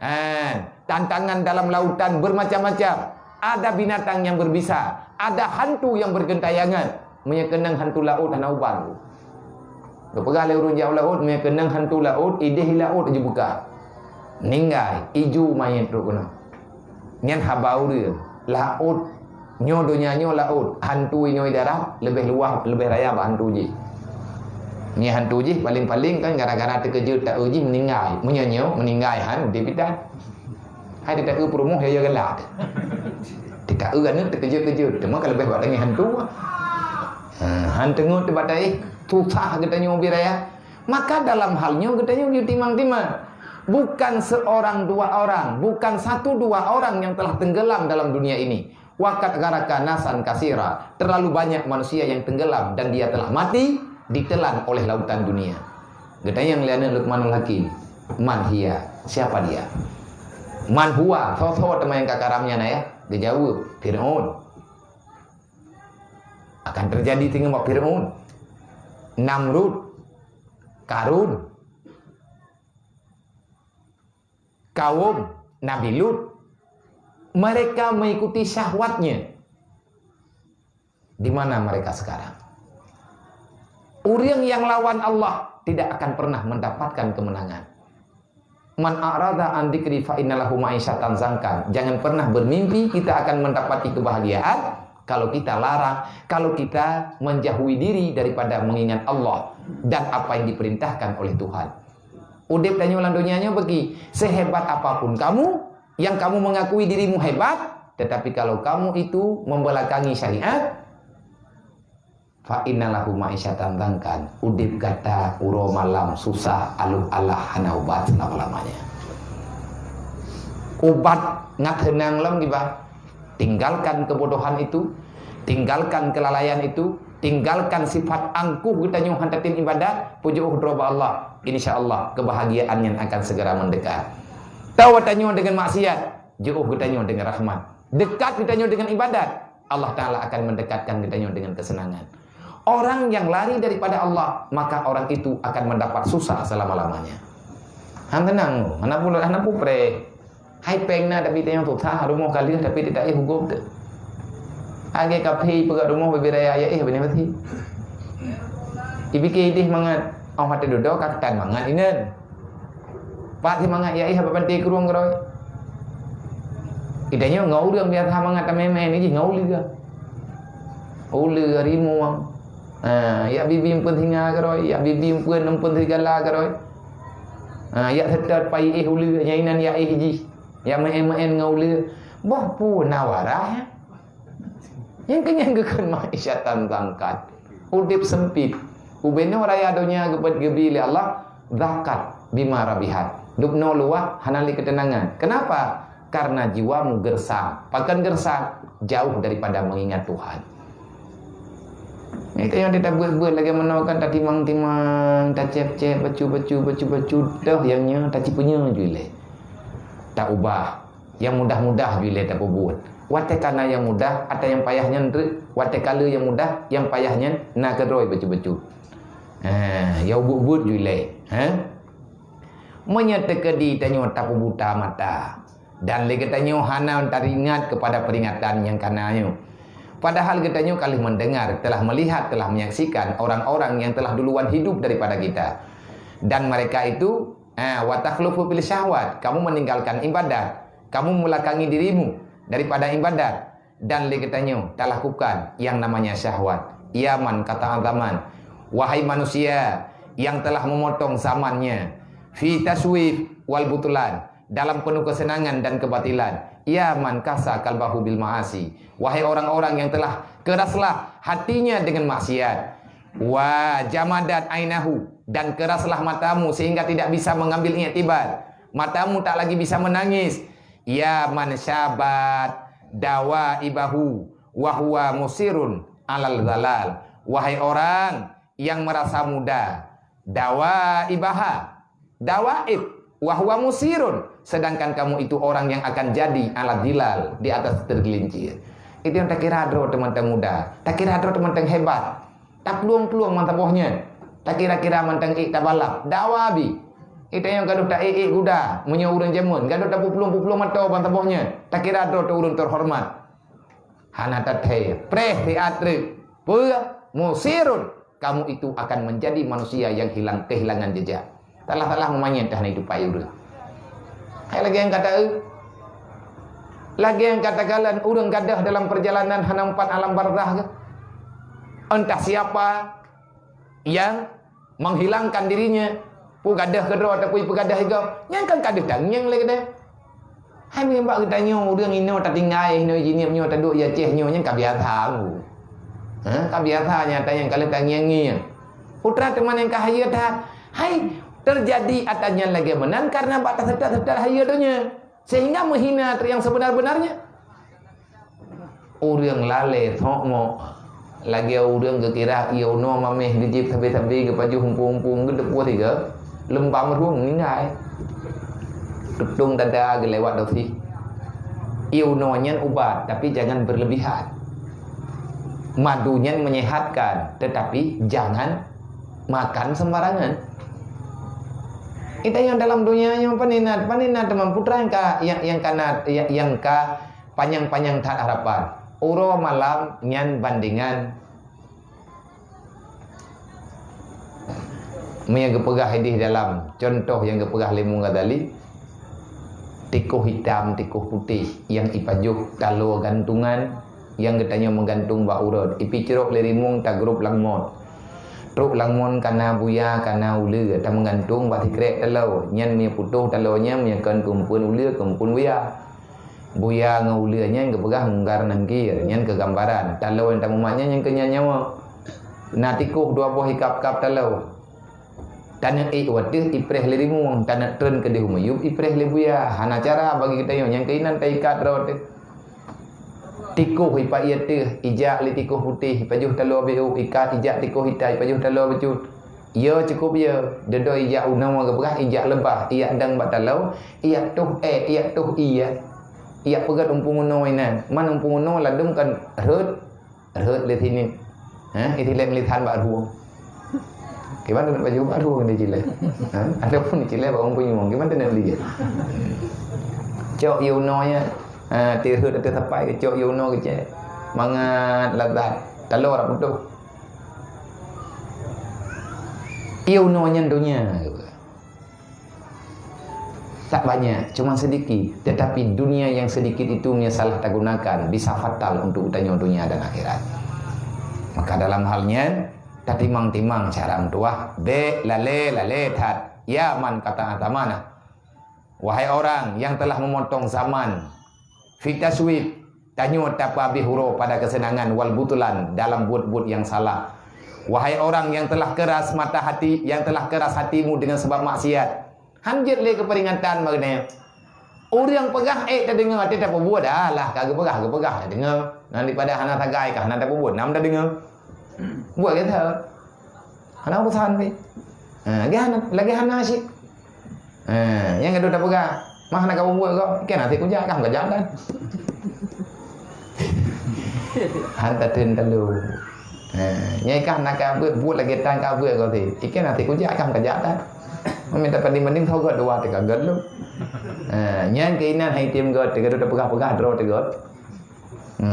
Eh, tantangan dalam lautan bermacam-macam. Ada binatang yang berbisa, ada hantu yang bergentayangan. Meunyoe keunong hantu laôt hana uban. Geupeugah lé ureuëng jak u laôt, meunyoe keunong hantu laôt, idéh i laôt jibuka. Ninggai, iju manyét trok keunoe. Nyan haba ureuëng. Laôt, nyoe donya nyoe laôt, hantu inoe i darat leubeh luwah, leubeh raya bak hantu jih. Nyan hantu jih paléng-paléng kan gara-gara teukeujot taeu jih meuninggai. Meunyoe nyoe meuninggai han udeb itan. Hai teuta eu peurumoh ya, ya galak. Teuta eu aneuk teukeujot-keujot, teuma ka leubeh bak tangieng hantu. Ha, han teungeut teuh bak taéh, susah geutanyoe ubé raya. Maka dalam hal nyoe geutanyoe yue timang-timang. Bukan seorang dua orang, bukan satu dua orang yang telah tenggelam dalam dunia ini. Wa qad gharaka nasan kasira, terlalu banyak manusia yang tenggelam dan dia telah mati ditelan oleh lautan dunia. Geutanyong lé aneuk Luqmanul Hakim, "Man hiya?" Siapa dia? "Man huwa?" Soe-soe teuma nyang ka karam nyan, ayah? Geujaweueb, "Fir'aun." Akan terjadi singoh bak Fir'aun, Namrud, Karun. Kaum Nabi Lut, mereka mengikuti syahwatnya. Di mana mereka sekarang? Ureuëng yang lawan Allah tidak akan pernah mendapatkan kemenangan. "Man a'rada an dzikri fa inna lahu ma'isyatan dzanka." Jangan pernah bermimpi kita akan mendapati kebahagiaan kalau kita larang, kalau kita menjauhi diri daripada mengingat Allah dan apa yang diperintahkan oleh Tuhan. Udeb tanyoe lam donya nyoe bagi, sehebat apapun kamu, yang kamu mengakui dirimu hebat, tetapi kalau kamu itu membelakangi syariat, fa inna lahu ma'isyatan dzanka, udeb gata uroe malam susah, aluh alah hana ubat selama-lamanya. Ubat ngat heunang lom kiban. Tinggalkan kebodohan itu, tinggalkan kelalaian itu, tinggalkan sifat angkuh geutanyoe han tatem ibadat, peujiôh droe bak Allah. Insya Allah, kebahagiaan nyan akan segera mendekat. Tawa tanyoe dengan maksiat, jiôh geutanyoe dengan rahmat. Dekat geutanyoe dengan ibadat, Allah Ta'ala akan mendekatkan geutanyoe dengan kesenangan. Orang yang lari daripada Allah, maka orang itu akan mendapat susah selama-lamanya. Han teunang, hana pula, hana pupreh. Hai péng na tapi teunyang susah, rumoh ka lheueh tapi teuta éh huköm teuh. Lagée kaphé peugah rumoh bibiraya ya éh bani meusi. Ipike idéh mangat, oh hate dudoe ka tan mangat inan. Pat si mangat ya éh bak panté krueng keurôi. Geutanyoe ngon ureuëng biasa mangat tamé-mé ni jih ngon uleue. Uleue rimueng. Ha, yak bibi eumpeuen singa keurôi, yak bibi eumpeuen, eumpeuen serigala keurôi. Ha, yak seutôt pai éh uleue, nyang inan ya éh jih. Yak meu'én-meu'én ngon uleue. Boh peue na waras, ya? Nyang keunyan geukheun ma'isyatan dzanka. Udeb sempit. Ubenoe raya donya geupeuet geubi lé Allah, dzanka bima rabihat. Dubnoe luwah hana lé keuteunangan. Kenapa? Karena jiwamu geureusa. Pakon geureusa? Jauh daripada mengingat Tuhan. Nyan nyang tabuet-buet lagée meunoe kan, tatimang-timang, tacép-cép, bacu-bacu, bacu-bacu, toh nyang nyoe tacipeunyoe ju ilée. Taubah, nyang mudah-mudah ju ilée tapeubuet. Watée ka na nyang mudah, ata nyang payah nyan treuk, watée ka le nyang mudah, nyang payah nyan na keudroe bacu-bacu. Ha, nyang buet-buet ju ilée, ha? Meunyoe teukeudi tanyoe tapeubuta mata, Dan lé geutanyoe hana taringat kepada peringatan nyang kana nyoe. Padahal geutanyoe ka lheueh mendengar, telah melihat, telah menyaksikan orang-orang yang telah duluan hidup daripada kita. Dan mereka itu, ah, wa takhlufu fil syahwat, kamu meninggalkan ibadat, kamu membelakangi dirimu daripada ibadat. Dan lé geutanyoe talakukan yang namanya syahwat. Ya man qata'a zaman, wahai manusia yang telah memotong zamannya, fi taswif wal butulan, dalam penuh kesenangan dan kebatilan. Ya man qasa qalbahu bil ma'asi, wahai orang-orang yang telah keraslah hatinya dengan maksiat. Wa jamadat ainahu, dan keraslah matamu sehingga tidak bisa mengambil iktibar. Matamu tak lagi bisa menangis. Ya man syabat dawaibahu wa huwa musirun alal zalal. Wahai orang yang merasa muda, dawaibaha, dawaib, wa huwa musirun, sedangkan kamu itu orang yang akan jadi alal zilal, di atas tergelincir. Itu yang takira droe teumantong muda, takira droe teumantong hebat. Taplueng-plueng mantong boh nyan. Takira-kira mantong ék tabalap. Dawa bi. Ita nyang gadoh ta ék-ék guda, meunyoe ureuëng jameun, gadoh tapuplueng-puplueng mantong boh nyan. Takira droe teuh ureuëng teuhoreumat. Hana tathèe. Preh siat treuk. Peue? Musirun. Kamu itu akan menjadi manusia yang hilang, kehilangan jejak. Salah-salah meumanyét dah na itu pai ureuëng. Hai lagèe nyang kata eu. Lagèe nyang kata kalon ureuëng gadôh dalam perjalanan hana umpat alam barzakh ke? Entah siapa yang menghilangkan dirinya, peu gadôh keudroe ataupun peu gadôh igob, nyan kan ka deuh tangieng lé keudeh. Hai meunyoe bak geutanyoe ureuëng inoe tatinggai, inoe jinieub nyoe taduek i Aceh nyoe, nyan ka biasa ngu. Ha, ka biasa nyata nyang ka lheueh tangieng-ngieng. Putra teuma nyang ka hayeue that. Hai, terjadi ata nyan lagèe meunan karena bak taseutôt-seutôt hayeue donya. Sehingga menghina yang sebenar-benarnya. Ureuëng lalée thok mok, lagée ureuëng geukira ié unoe mameh geujib sabe-sabe geupajoh umpung-umpung geudeupue sigoe, leumbang rueng ninggai. Tutong dada geulewat dosi. Ié unoe nyan ubat, tapi jangan berlebihan. Madu nyan menyehatkan, tetapi jangan makan sembarangan. Kita yang dalam dunia yang paninat, paninat teman putra yang ka, yang, yang kanat, yang, yang ka panyang-panyang that harapan. Uroe malam nyan bandingan. Meunyoe geupeugah idéh dalam contoh nyang geupeugah lé Imam Ghazali, tikoh hitam, tikoh putéh nyang ipajoh taloe gantungan nyang geutanyoe meugantung bak ureut, ipicrok lé rimueng tagrôp lam mot. Trok lam mot kana buya, kana uleue, tameugantong bak sikrek taloe. Nyan meunyoe putôh taloe nyan, meunyoe kon keumpuen uleue, keumpuen buya. Buya ngon uleue nyan geupeugah mungkar nangkir, nyan keu gambaran. Taloe nyang tamumat nyan nyang keu nyan nyawa. Na tikoh dua boh ikab-kab taloe. Taneuk ék u ateueh ipreh lé rimueng, taneuk treun keudeh u miyueb ipreh lé buya. Hana cara bagi geutanyoe, nyang keuinan taikat droe teuh. Tikoh ipa ié teuh, ijak lé tikoh putéh, ipajoh taloe beu, ikat ijak tikoh hitam, ipajoh taloe bacut. Yo cukup yo, deudok ijak unoe geupeugah ijak leubah, ijak dang bak taloe, ijak toh ék, ijak toh ié. Ijak peugét umpung unoe inan. Man umpung unoe ladum kan rhot, rhot lé sini. Ha, iti lé meulisan bak rueng. Kiban tu nak baju bak rueng di cilé. Ha, ataupun di cilé bak umpung nyueng. Kiban tu nak beli. Cok ié unoe ya. Ha, ti rhot ateueh sapai ke cok ié unoe keucék. Mangat lazat. Taloe rak putôh. Ié unoe nyan donya. Tak banyak, cuma sedikit. Tetapi dunia yang sedikit itu meunyoe salah tagunakan, bisa fatal untuk tanyoe dunia dan akhirat. Maka dalam hal nyan, tatimang-timang cara meutuwah, bék lalée-lalée that. Ya man qata'a zamanah. Wahai orang yang telah memotong zaman, fi taswif, tanyoe tapeuabéh uroe pada keuseunangan wal butulan dalam buet-buet nyang salah. Wahai orang yang telah keras mata hati, yang telah keras hatimu dengan sebab maksiat, han jeuet lé keu peuringatan bak geutanyoe. Ureuëng peugah ék tadeungoe, até tapeubuet, alah ka geupeugah, geupeugah tadeungoe. Nan daripada hana sagai ka hana tapeubuet, nam tadeungoe. Buet gata. Hana urusan pih. Ha, lagée hana, lagée hana cit. Ha, nyang gadoh tapeugah, mah hana kabuet gob, keu na sit kujak, kah meukajan dan. Han tateun talo. Ha, nyang kah na kabuet, buet lagée tan kabuet gob sit. Keu na sit kujak, kah meukajan dan. Minta banding-banding, soe göt dua teuka göt lom. Ha, nyan keuinan hai tem göt, teuka peugah-peugah droe teuka göt. Ha.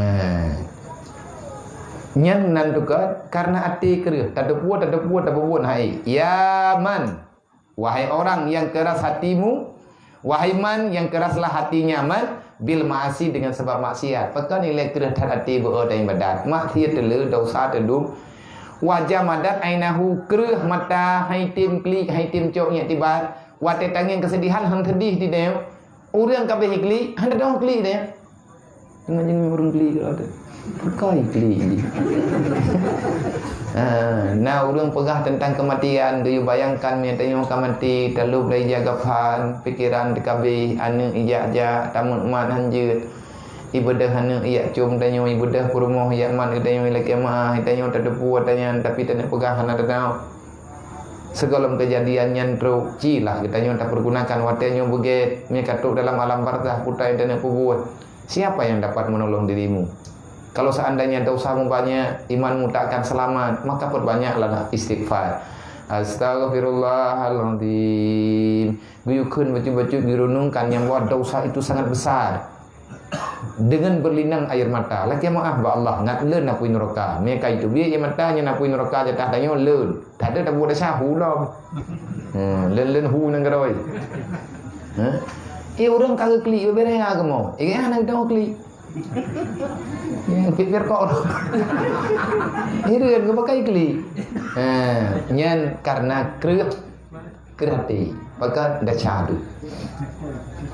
Nyan nan teuka karena até kreueh, tateupeue, tateupeue, tateupeue hai. Ya man, wahai orang yang keras hatimu, wahai man yang keraslah hatinya man, bil ma'asi, dengan sebab maksiat. Pakon ilée kreueh that até beu-o dan ibadat. Maksiat teuleu, dosa teudum. Wa jamadat ainahu, kreueh mata hai tem klik, hai tem cok nyak tibat. Watée tangieng keusedihan han seudeh di deh. Ureuëng ka beh klik, han tadong klik deh. Teuma jeuneuh ureuëng klik kalau tu. Bukai klik. Ha, na ureuëng peugah tentang kematian, geuyue bayangkan meunyoe tanyoe ka maté, talop lé ija gafan, pikiran teukabeh, aneuëk ijak-jak, tamuet mat han jeuet. Ibeudôh aneuëk ijak com tanyoe, ibeudôh peurumoh ijak mat geutanyoe, ilakée meu'ah, tanyoe tateupeue ata nyan, tapi taneuk peugah hana teunaoh. Sigohlom keujadian nyan trok, cilah geutanyoe tapeurgunakan watée nyoe beugét, meunyoe ka trok dalam alam barzakh, peue nyang taneuk peubuet. Siapa yang dapat menolong dirimu? Kalau seandainya dosamu banyak, imanmu tak akan selamat, maka perbanyaklah istighfar. Astaghfirullahaladzim. Geuyue kheun bacut-bacut, geurunungkan nyang bahwa dosa itu sangat besar. Dengan berlinang air mata, lakée meu'ah bak Allah, ngat lôn apui nuraka. Meunyoe ka iteubiet ie mata, nyan apui nuraka jatah tanyoe lôn. Tade tabuet desya hu lom. Hmm, lôn-lôn hu nanggroe. Ha? Eh, ureuëng ka geuklik, beureh agama. Eh, hana geutanyoe klik. Ya, pikir kok. Hireuen geupakai klik. Ha, nyan karena kreueh, kreueh até. Pakat desya tu.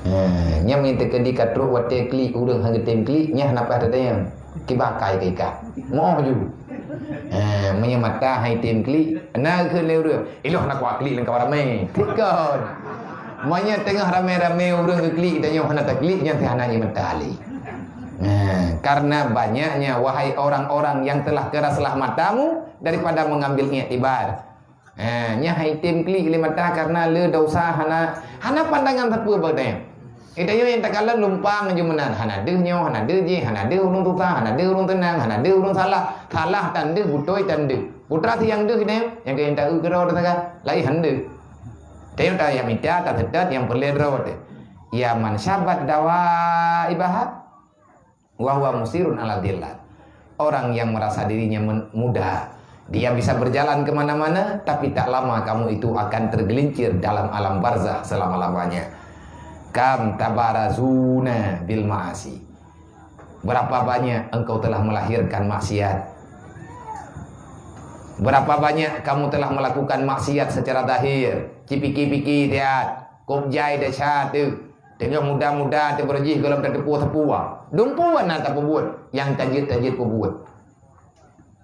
Ha, nyan meunyoe teukeudi ka trok watée klik ureuëng hana geutem klik, nyan hana paih tatanyong. Kiban kai keu ikat. Moh ju. Ha, meunyoe mata hai tem klik, na keu lé ureuëng. Iloh na kuat klik lam kawan ramai. Tikon. Meunyoe teungoh ramai-ramai ureuëng geuklik, tanyoe hana taklik, nyan teuh hana ie mata lé. Nah, karena banyaknya, wahai orang-orang yang telah keraslah matamu daripada mengambil iktibar. Ha, nyan hai tem klik lé mata karena le dosa hana, hana pandangan sapeue bak tanyoe. Eh, tanyoe nyang takalon lumpang aju meunan, hana deuh nyoe, hana deuh jih, hana deuh ureuëng susah, hana deuh ureuëng teunang, hana deuh ureuëng salah, salah tan deuh, beutôi tan deuh. Putra siang deuh tanyoe, nyang keu nyang ta-eu keudroe teuka, laén han deuh. Tanyoe tajak mita, taseutôt nyang peureulée droe teuh. Ya man syabat dawaibaha, wa huwa musirun ala dhillah. Orang yang merasa dirinya men-, muda, dia bisa berjalan kemana-mana, tapi tak lama kamu itu akan tergelincir dalam alam barzah selama-lamanya. Kam tabarazuna bil ma'asi. Berapa banyak engkau telah melahirkan maksiat? Berapa banyak kamu telah melakukan maksiat secara zahir? Cipiki-piki tiat, kop jai desya teuh. Teungoh muda-muda teuh beureuji golom tateupeue sapeue. Dumpeue na tapeubuet nyang tajeuet-tajeuet peubuet.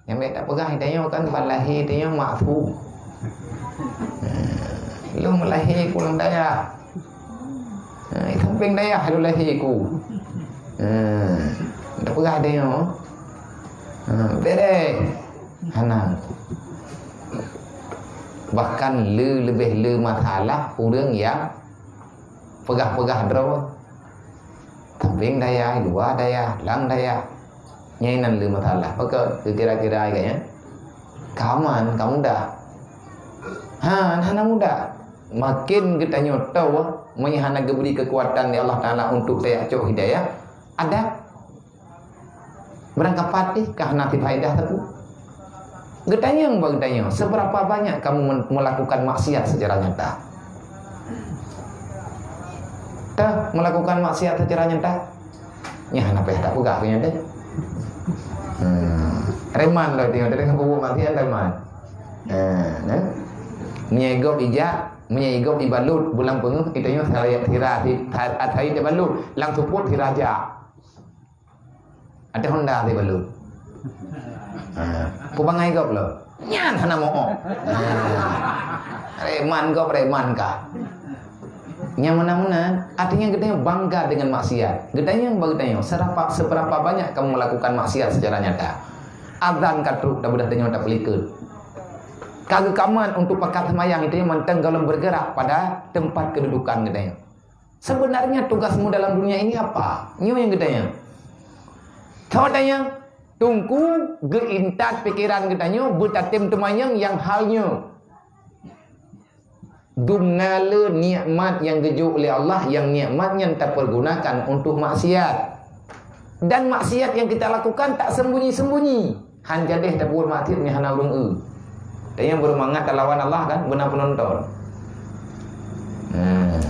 Nyang bèk tapeugah tanyoe kan ban lahé tanyoe maksum. Lôn lahé ku lam dayah. Ha, sampéng dayah lôn lahé ku. Ha, tapeugah tanyoe. Ha, bereh. Hana. Bahkan le leubeh le masalah ureuëng nyang peugah-peugah droe. Sampéng dayah, luwa dayah, lam dayah. Nyan inan le masalah. Pakon kira-kira agaknya? Ka aman, ka mudah. Ha, hana mudah. Makin geutanyoe tahu, meunyoe hana geubri keukuatan lé Allah Taala untuk tajak cok hidayah, adak Barangkapat pih ka hana tifaedah teupeu. Geutanyong bak geutanyoe, seberapa banyak kamu men-, melakukan maksiat secara nyata? Tah melakukan maksiat secara nyata? Nyan hana payah tapeugah keu nyan deh. Hmm. Reman lom tengok, tengok peubuet maksiat reman. Ha, nah. Meunyoe gob ijak, meunyoe gob ibalut, bulan peungeuh, geutanyoe sira, sira, sira, sira ibalut, lam seupôt sira jak. Ada honda di balut. Ha, ku bangai gob lo. Nyan hana mo'oh. Ha. Reman gob, reman ka. Nyang meunan-meunan, artinya geutanyoe bangga dengan maksiat. Geutanyoe bak geutanyoe, serapa-, seberapa banyak kamu melakukan maksiat secara nyata? Azan ka trok, dak beudah tanyoe tapeulikot. Ka geukaman untuk pakat seumayang, itu yang mantong golom bergerak pada tempat kedudukan geutanyoe. Sebenarnya tugasmu dalam dunia ini apa? Nyoe nyang geutanyoe. Tho tanyoe, teungku geuintat pikeran geutanyoe beutatem teumanyong nyang hal nyoe. Dum na le nikmat nyang geujok lé Allah, nyang nikmat nyan tapergunakan untuk maksiat. Dan maksiat nyang kita lakukan tak sembunyi-sembunyi. Han jadeh tabuet maksiat nyang hana ureuëng eu. Dan nyang beumangat talawan Allah kan, beuna peunonton. Nah.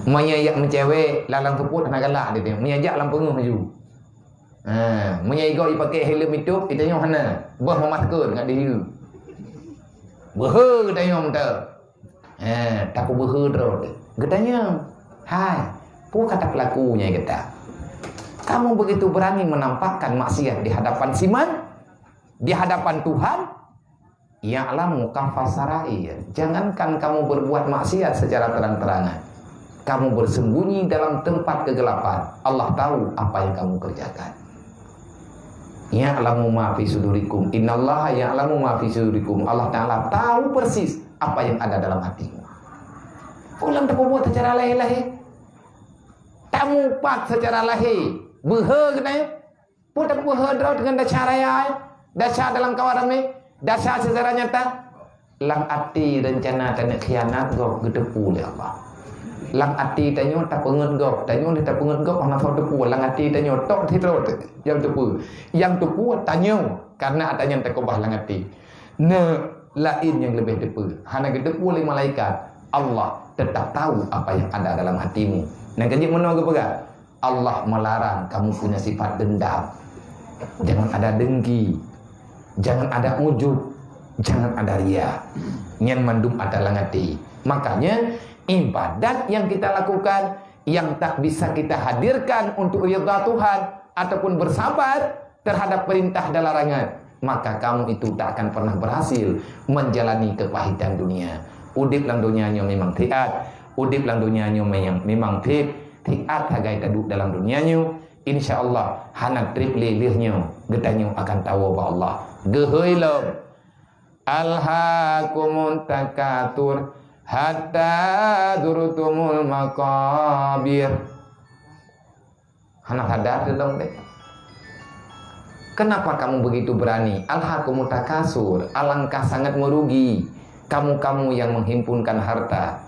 Meunyoe jak meucewek, lalang seupôt hana galak dia tengok. Meunyoe jak lam peungeuh laju. Ha, meunyoe igoe ipakai helm itôb, itanyoe hana. Beuh meumasker ngat dihiu. Beuhe geutanyoe meuta. Ha, tapeubeuhe droe. Geutanyoe, hai, peue kata pelaku nyan gata? Kamu begitu berani menampakkan maksiat di hadapan si man, di hadapan Tuhan? Ya'lamu khafa sarair. Jangankan kamu berbuat maksiat secara terang-terangan. Kamu bersembunyi dalam tempat kegelapan. Allah tahu apa yang kamu kerjakan. Ya'lamu ma fi sudurikum. Innallaha ya'lamu ma fi sudurikum. Allah Ta'ala tahu persis apa yang ada dalam hatimu. Ulang tapubuat secara lahé-lahé. Tamupat secara lahé. Beuhe keunan. Peue tapeubeuhe droe deungon dasar raya, dasar dalam kawan ramé, dasar secara nyata? Lam até reuncana taneuk khianat gob geuteupeue lé Allah. Lam até tanyoe tapeungeut gob, tanyoe lé tapeungeut gob hana soe teupeue, lam até tanyoe tok sidroe nyang teupeue. Nyang teupeue tanyoe, karena ata nyan takeubah lam até. Neuh, laén nyang leubeh teupeue, hana geuteupeue lé malaikat. Allah tetap tahu apa yang ada dalam hatimu. Nyang keujieb meunoe geupeugah, Allah melarang kamu punya sifat dendam. Jangan ada dengki. Jangan ada ujub. Jangan ada ria. Nyan mandum ada lam até. Makanya, ibadat yang kita lakukan, yang tak bisa kita hadirkan untuk ridha Tuhan ataupun bersabar terhadap perintah dan larangan, maka kamu itu tak akan pernah berhasil menjalani kepahitan dunia. Udeb lam dunia nyoe memang thiat. Udeb lam dunia nyoe memang, memang thiat. Thiat sagai taduek dalam dunia nyoe, insya Allah hana treb lé lheueh nyoe geutanyoe akan tawoe bak Allah. Geuhôi lom. Alhaakumut takatsur hatta zurtumul maqabir. Hana sadar lom deh. Kenapa kamu begitu berani? Alhaakumut takatsur, alangkah sangat merugi kamu-kamu yang menghimpunkan harta.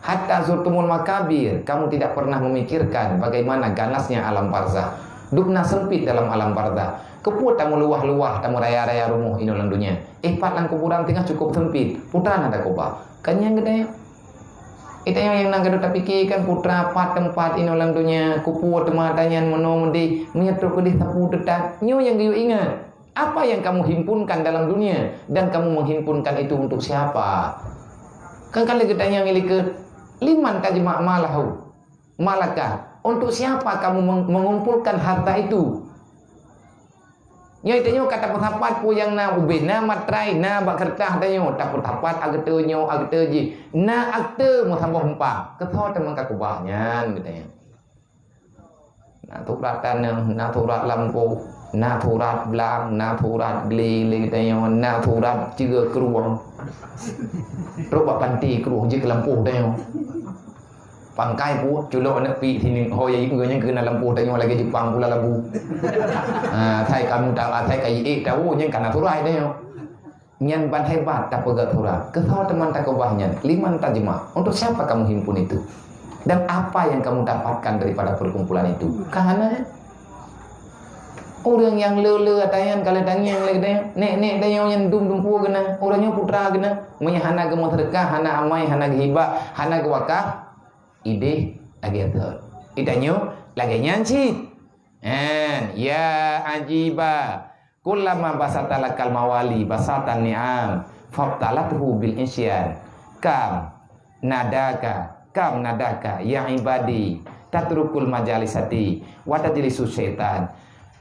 Hatta zurtumul maqabir, kamu tidak pernah memikirkan bagaimana ganasnya alam barzah. Dubna sempit dalam alam barzah. Keupeue tameuluwah-luwah, tameuraya-raya rumoh inoe lam dunia? Eh, pat lam kuburan teungoh cukup sempit. Peue teuma na takeubah? Kan nyan geutanyoe. Geutanyoe nyang na geutanyoe tapike kan peue teuma pat teumpat inoe lam dunia, keupeue teuma ata nyan meunoe meudeh, meunyoe trok keudeh sapeue teutab. Nyoe nyang geuyue ingat. Apa yang kamu himpunkan dalam dunia dan kamu menghimpunkan itu untuk siapa? Kan ka lheueh geutanyong lé likot, "Liman tajma' malahu, malaka?" Untuk siapa kamu meng-, mengumpulkan harta itu? Nyoe tanyoe ka tapeusapat peue nyang na ubé, na matrai, na bak keureutah tanyoe, tapeusapat akte nyoe, akte jih, na akte meusaboh umpang. Keu soe teuma ka keubah nyan geutanyoe? Na surat taneuh, na surat lampôh, na surat blang, na surat glé lé geutanyoe, na surat ceue krueng. Trok bak panti krueng jeuet keu lampôh tanyoe. Pangkai buet culok aneuk piek sineuk, ho yai eu nyang keunan lampôh tanyoe lagèe Jepang pula labu. Ha, asai kamoe ta-, asai ka iék tawoe nyang kana surat tanyoe. Nyan ban hebat tapeugah surat. Keu soe teuma takeubah nyan? Liman tajma'? Untuk siapa kamu himpun itu? Dan apa yang kamu dapatkan daripada perkumpulan itu? Ka hana. Ureueng nyang le-le ata nyan ka lheueh tangieng lé geutanyoe. Nek-nek tanyoe nyan dum dumpeue geuh na. Ureueng nyoe putra geuh na. Meunyoe hana geumeuseudeukah, hana amai, hana geuhibah, hana geuwakaf, ideh lagèe thot. Geutanyoe lagèe nyan cit. Hen, ya ajiba. Kullama basata lakal mawali basatan ni'am, fabtalathu bil isyan. Kam nadaka, kam nadaka, ya ibadi, tatrukul majalisati, wa tajlisu syaitan.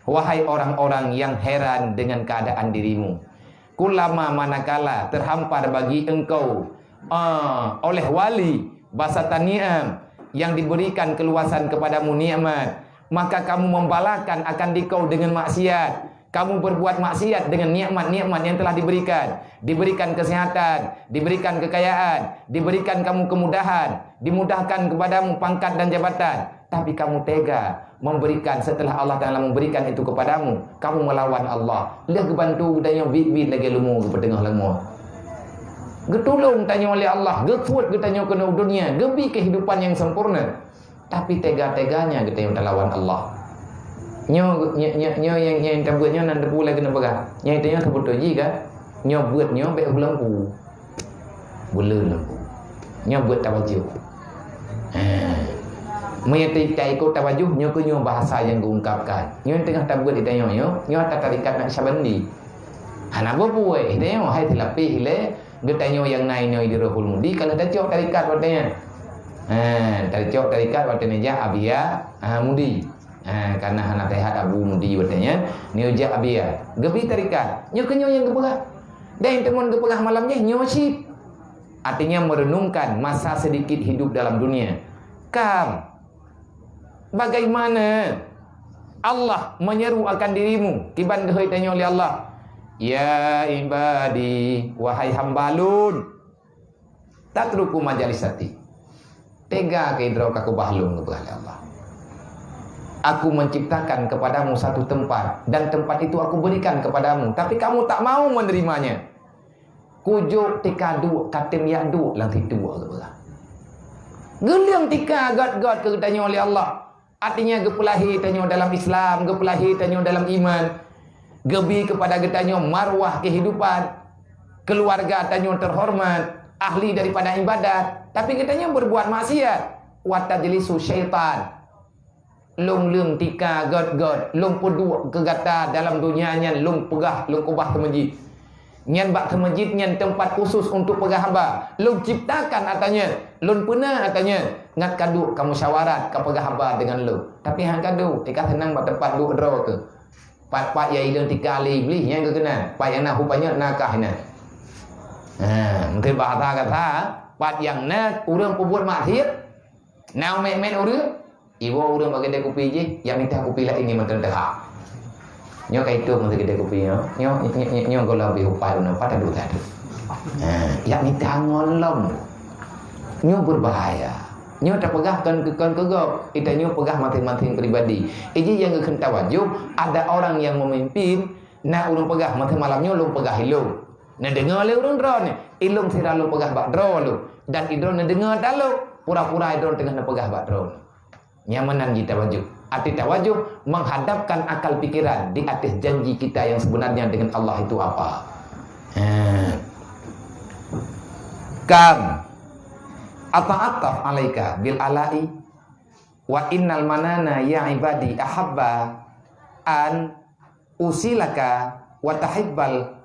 Wahai orang-orang yang heran dengan keadaan dirimu, kullama manakala terhampar bagi engkau, ah, oleh wali, basatan ni'am, yang diberikan keluasan kepadamu nikmat, maka kamu membalaskan akan dikau dengan maksiat. Kamu berbuat maksiat dengan nikmat-nikmat yang telah diberikan. Diberikan kesehatan, diberikan kekayaan, diberikan kamu kemudahan, dimudahkan kepadamu pangkat dan jabatan. Tapi kamu tega memberikan setelah Allah Ta'ala memberikan itu kepadamu. Kamu melawan Allah. Lheueh geubantu geutanyoe bit-bit lagèe leumo geupeuteungoh leumo. Geutulông tanyoe lé Allah, geusuet geutanyoe keunoe dunia, geubi keuhidupan nyang sempurna. Tapi tega-teganya geutanyoe talawan Allah. Nyoe, nyoe, nyoe, nyoe nyang, nyang tabeuet nyoe nan teupeu lagée neupeugah. Nyoe tanyoe seubeutôi jih kan? Nyoe beuet nyoe bék huleueng pu. Buleuen lampu. Nyoe beuet tawajoh. Ha. Meunyoe ta-, taikot tawajoh, nyoe keuh nyoe bahasa nyang geuungkapkan. Nyoe teungoh tabeuet di tanyoe nyoe, nyoe ata tarikat Naqsyabandi. Hana beupue, di tanyoe hai teulapéh lé, geutanyoe nyang na inoe di Rohul Mudi, kalau tacok tarikat watée nyan. Ha, tacok tarikat watée neujak Abia, ha, Mudi. Ha, karena hana sehat Abu Mudi watée nyan, neujak Abia. Geubi tarikat. Nyoe keuh nyoe nyang geupeugah. Dan teumon geupeugah malam nyoe, nyoe cit. Artinya merenungkan masa sedikit hidup dalam dunia. Kam, bagaimana Allah menyeru akan dirimu, kiban geuhôi tanyoe lé Allah, "Ya ibadi, wahai hamba Lôn, tatruku majalisati." Tega keu droe ka keubah Lôn, geupeugah lé Allah. Aku menciptakan kepadamu satu tempat, dan tempat itu Aku berikan kepadamu, tapi kamu tak mau menerimanya. Kujok tika duek, katem yak duek lam situ, geupeugah. Geuleueng tika gét-gét keu geutanyoe lé Allah. Artinya geupeulahé tanyoe dalam Islam, geupeulahé tanyoe dalam iman. Geubi kepada geutanyoe marwah kehidupan. Keluarga tanyoe terhormat, ahli daripada ibadat. Tapi geutanyoe berbuat maksiat. Wa tajlisu syaitan. Lôn leueng tika gét-gét, lôn peuduek keu gata dalam donya nyan, lôn peugah, lôn keubah seumeujid. Nyan bak seumeujid nyan teumpat khusus untuk peugah haba. Lôn ciptakan ata nyan, lôn peuna ata nyan, ngat ka duek ka musyawarat, ka peugah haba deungon lôn. Tapi han ka duek, tika seunang bak teumpat duek droe keuh. Pat-pat ya ileueng tika lé Iblih nyang geukeunan, pat nyang na hu panyöt na kah inan. Ha, mungken bahasa gata, pat nyang na ureuëng peubuet maksiat, na mét-mét ureuëng, iwoe ureuëng bak keudè kupi jih, yak mita kupi laén nyoe mantong teuhah. Nyoe ka itong meukeudè kupi nyoe, nyoe, nyoe, nyoe, nyoe gohlom pih upat uneuk pat adu tadu. Ha, yak mita ngon lom. Nyoe berbahaya. Nyoe tapeugah kon, kon keu gob, ita nyoe peugah masing-masing pribadi. Iji nyang geukheun tawajoh, ada orang yang memimpin, na ureuëng peugah, masa malam nyoe lôn peugah ilong. Neudeungoe lé ureuëng droeneuh, ilong sira lôn peugah bak droe lôn, dan idroe neudeungoe talok, pura-pura idroe teungoh neupeugah bak droe lôn. Nyan meunan jih tawajoh. Arti tawajoh, menghadapkan akal pikiran di atas janji kita yang sebenarnya dengan Allah itu apa. Ha. Kam ata'attaf alaika bil ala'i, wa innal manana ya ibadi ahabba an usilaka wa tahibbal,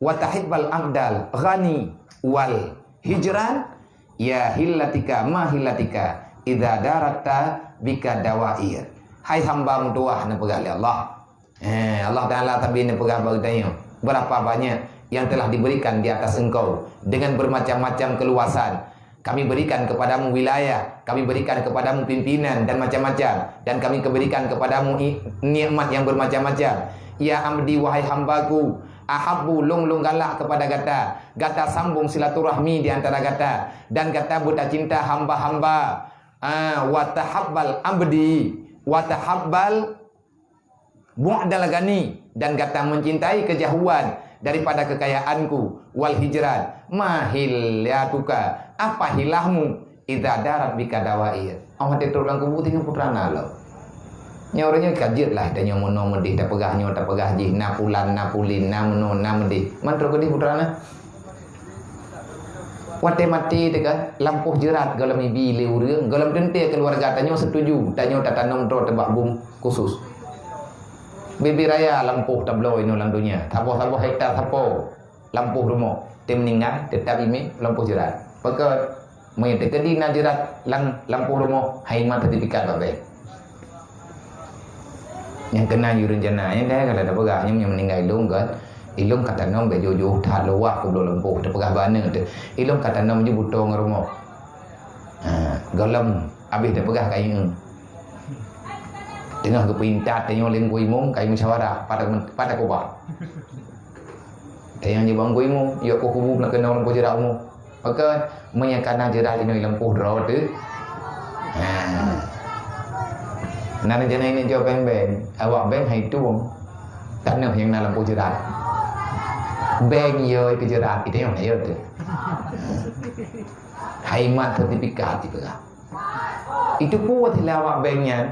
wa tahibbal abdal ghani wal hijran, ya hillatika ma hillatika idza daratta bika dawair. Hai hamba meutuwah, neupeugah lé Allah. Eh, Allah Taala tapi neupeugah bak geutanyoe, berapa banyak yang telah diberikan di atas engkau dengan bermacam-macam keluasan. Kami berikan kepadamu wilayah, kami berikan kepadamu pimpinan dan macam-macam, dan kami berikan kepadamu i-, nikmat yang bermacam-macam. Ya abdi, wahai hambaku, ahabbu, lôn, lôn galak kepada gata, gata sambung silaturahmi di antara gata, dan gata beuta cinta hamba-hamba. Ah, wa tahabbal abdi, wa tahabbal bu'dal ghani, dan gata mencintai kejauhan daripada kekayaanku, wal hijran, ma hilyatuka, apa hilahmu, idza darat bika dawair. Awak teutôp lam kubu tinggai putra na lom. Nyoe ureuëng nyoe ka jeuet lah, tanyoe meunoe meudeh, tapeugah nyoe, tapeugah jih, na pulan, na pulin, na meunoe, na meudeh. Man trok keudeh putra na? Watée maté teuka, lampôh jeurat gohlom ibi lé ureuëng, gohlom teuntée keuluwarga tanyoe seutuju, tanyoe tatanom droe teubak bum khusus. Bibie raya lampôh tabloe inoe lam donya, saboh-saboh hekta sapo lampôh rumoh, teumeuninggai teutap imé lampôh jeurat. Pakon? Meunyoe teukeudi na jeurat lam lampôh rumoh, hai mat sertifikat bak bank. Nyang keunan yue rencana, nyang dah ka lheueh tapeugah, nyang, nyang meuninggai ilong kan, ilong ka tanom bak jôh-jôh that luwah keubloe lampôh, tapeugah bak aneuk teuh, ilong ka tanom jih butong rumoh. Ha, gohlom habéh tapeugah kayée. Teungoh geupeuintat tanyoe lé Teungku Imum, kayée musyawarah, pada, pada kubah. Tanyoe jih bak Teungku Imum, yok kubu na keunong lampôh jeurat umu. Maka, meunyoe ka na jeurat inoe lampôh droe teuh. Ha. Na rencana inoe jok bank-bank, awak bank hai tueng. Tanoh nyang na lampôh jeurat. Bank yo keu jeurat, itu nyang yo teuh. Hai mat sertifikat itu lah. Itu pun sila awak bank nyan.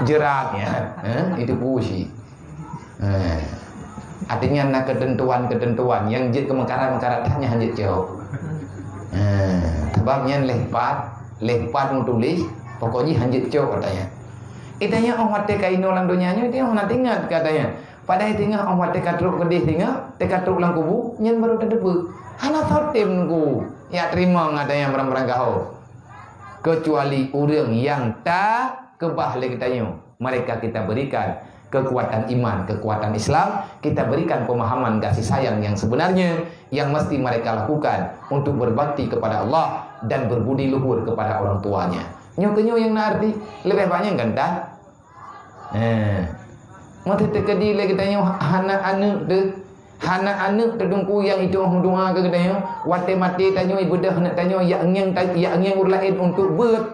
Jerat nyan. Eh? Itu pun si. Eh. Artinya na ketentuan-ketentuan yang jeuet keu meukarat-meukarat that nyan jeuet cok. Eh. Sebab nyan leh pat, leh pat meutulis, pokok jih hanjeuet cok katanya. Itanya oh watée ka inoe lam donya nyoe, dia oh na ingat katanya. Padahai teungoh oh watée ka trok keudeh teungoh, teuka trok lam kubu, nyan baru tateupeue. Hana sotem ku, ya teurimong ata nyang barang-barang gaho. Kecuali ureuëng nyang takeubah lé geutanyoe, mereka kita berikan kekuatan iman, kekuatan Islam, kita berikan pemahaman kasih sayang yang sebenarnya yang mesti mereka lakukan untuk berbakti kepada Allah dan berbudi luhur kepada orang tuanya. Nyoe keuh nyoe nyang na arti, leubeh banyak kan dah? Eh. Meuteuteukeudi lé geutanyoe hana aneuëk teuh, hana aneuëk teuh Teungku nyang itu meudoa keu geutanyoe, watée maté tanyoe ibeudoh aneuëk tanyoe jak ngieng ta-, jak ngieng ureuëng laén untuk beuet,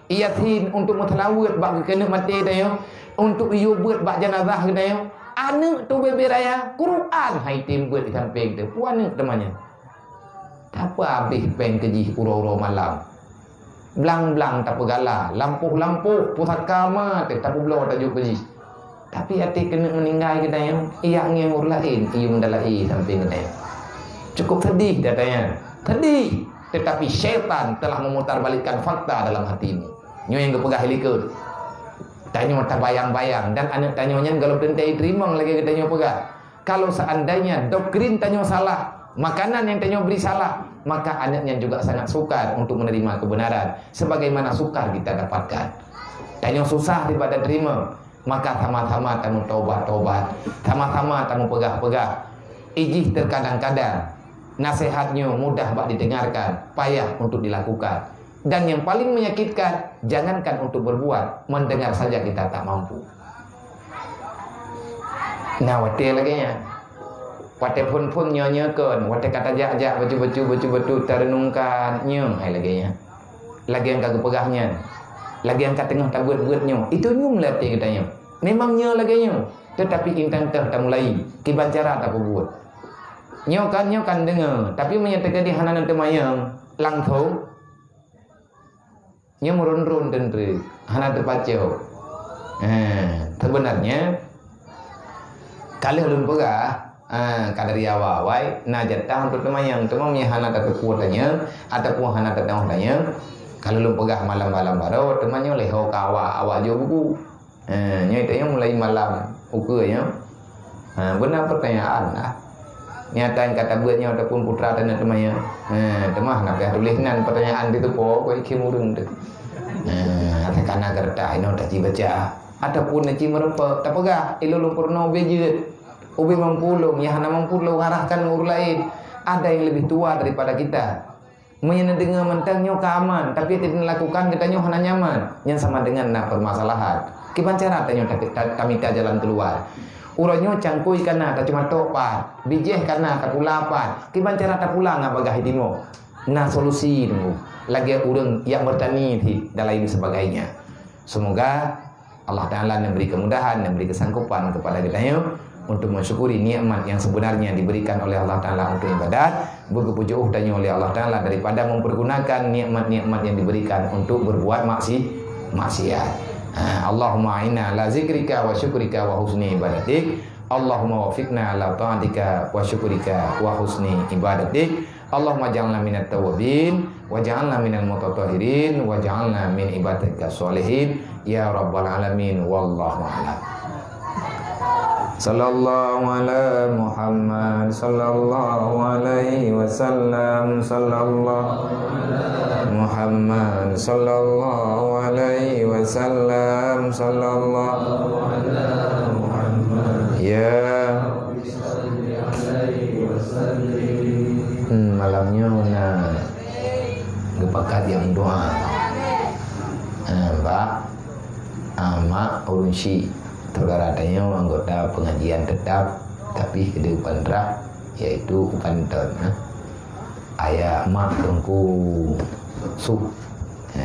Yasin untuk meuseulaweuet bak keuneuk maté tanyoe, untuk iyue beuet bak janazah geutanyoe. Aneuëk teuh bebe raya, Quran hai tem beuet di sampéng teuh, peue aneuëk teuma nyan. Tapeuhabéh péng keu jih uroe-uroe malam. Blang-blang tapeugala, lampôh-lampôh pusaka ma teuh tapeubloe tajok keu jih. Tapi até keuneuk meuninggai geutanyoe, ijak ngieng ureuëng laén iyue meudalaé sampéng geutanyoe. Cukup sedih geutanyoe. Sedih, tetapi syaitan telah memutarbalikkan fakta dalam hatimu. Nyoe nyang geupeugah likot. Tanyoe tabayang-bayang dan aneuëk tanyoe nyan gohlom teuntée teurimong lagée geutanyoe peugah. Kalau seandainya doktrin tanyoe salah, makanan yang tanyoe beri salah, maka anak nyan juga sangat sukar untuk menerima kebenaran, sebagaimana sukar kita dapatkan. Tanyoe susah daripada terima, maka sama-sama tanyoe tobat-tobat, sama-sama tanyoe peugah-peugah. Ijih terkadang-kadang nasihat nyoe mudah bak didengarkan, payah untuk dilakukan. Dan yang paling menyakitkan, jangankan untuk berbuat, mendengar saja kita tak mampu. Nah, watée lagée nyan. Watée phon-phon nyoe-nyoe kon, watée ka tajak-jak bacut-bacut, bacut-bacut tareunungkan, nyoe hai lagée nyan. Lagée nyang ka geupeugah nyan. Lagée nyang ka teungoh tabeuet-beuet nyoe. Itu nyum lé até geutanyoe. Memang nyoe lagée nyoe. Tetapi intan teuh tamulai, kiban cara tapeubuet. Nyoe kan, nyoe kan deungoe, tapi meunyoe teukeudi hana neuteumanyong langsong, nyoe meuron-ron teunteuk, hana teupacok. Eh, sebenarnya, ka lheueh lôn peugah, eh, ka dari awai-awai, na jatah untuk teumanyong. Teuma meunyoe hana tateupeue tanyong, ataupun hana tateupeue tanyong, ka lheueh lôn peugah malam-malam baroe, teuma nyoe lheueh ho ka awak, awak jok buku. Eh, nyoe tanyoe mulai malam ukeue nyoe. Ha, beuna pertanyaan lah. Nyata nyang ka tabeuet nyoe ataupun putra tanyoe teuma nyoe. Eh, teuma na payah tuléh nan pertanyaan di teupeu, kok ikhém ureuëng teuh. Eh, ata kana keureutah inoe taci baca. Ataupun taci meureumpok, tapeugah, ilôn lôn peurunoe ubé jeuet. Ubé mampu lôn, nyang hana mampu lôn arahkan ngon ureuëng laén. Ada yang lebih tua daripada kita. Meunyoe neudeungoe mantong nyoe ka aman, tapi até neulakukan geutanyoe hana nyaman, nyan sama deungon na peumasalahan. Kiban cara tanyoe ta-, ta-, tamita jalan keuluwa. Uroe nyoe cangkôi kana tacumatok pat, bijéh kana tapula pat, kiban cara tapula ngon bagaih timoh. Na solusi teungku, lagée ureuëng nyang meurtani cit dan lain sebagainya. Semoga Allah Ta'ala memberi kemudahan, memberi kesanggupan kepada geutanyoe untuk mensyukuri nikmat yang sebenarnya diberikan oleh Allah Ta'ala untuk ibadat, beugeupujoe tanyoe oleh Allah Ta'ala daripada mempergunakan nikmat-nikmat yang diberikan untuk berbuat maksi-, maksiat. Ha, Allahumma a'inna ala zikrika wa syukrika wa husni ibadatik. Allahumma wafiqna ala ta'atika wa syukrika wa husni ibadatik. Allahumma ja'alna minat tawabin, wa ja'alna minal mutatahhirin, wa ja'alna min ibadika sholihin, ya rabbal alamin, wallahu a'lam. Sallallahu ala Muhammad, sallallahu alaihi wasallam, sallallahu Muhammad, sallallahu alaihi wasallam, sallallahu ya Hmm, malam nyoe na geupakat nyang doa. Ha, bak, ha, mak ureuëng syik, saudara tanyoe anggota pengajian tetap, tapi keudeh u Pantrah, yaitu u Panton, ha. Ayah mak Teungku Suh. Ha,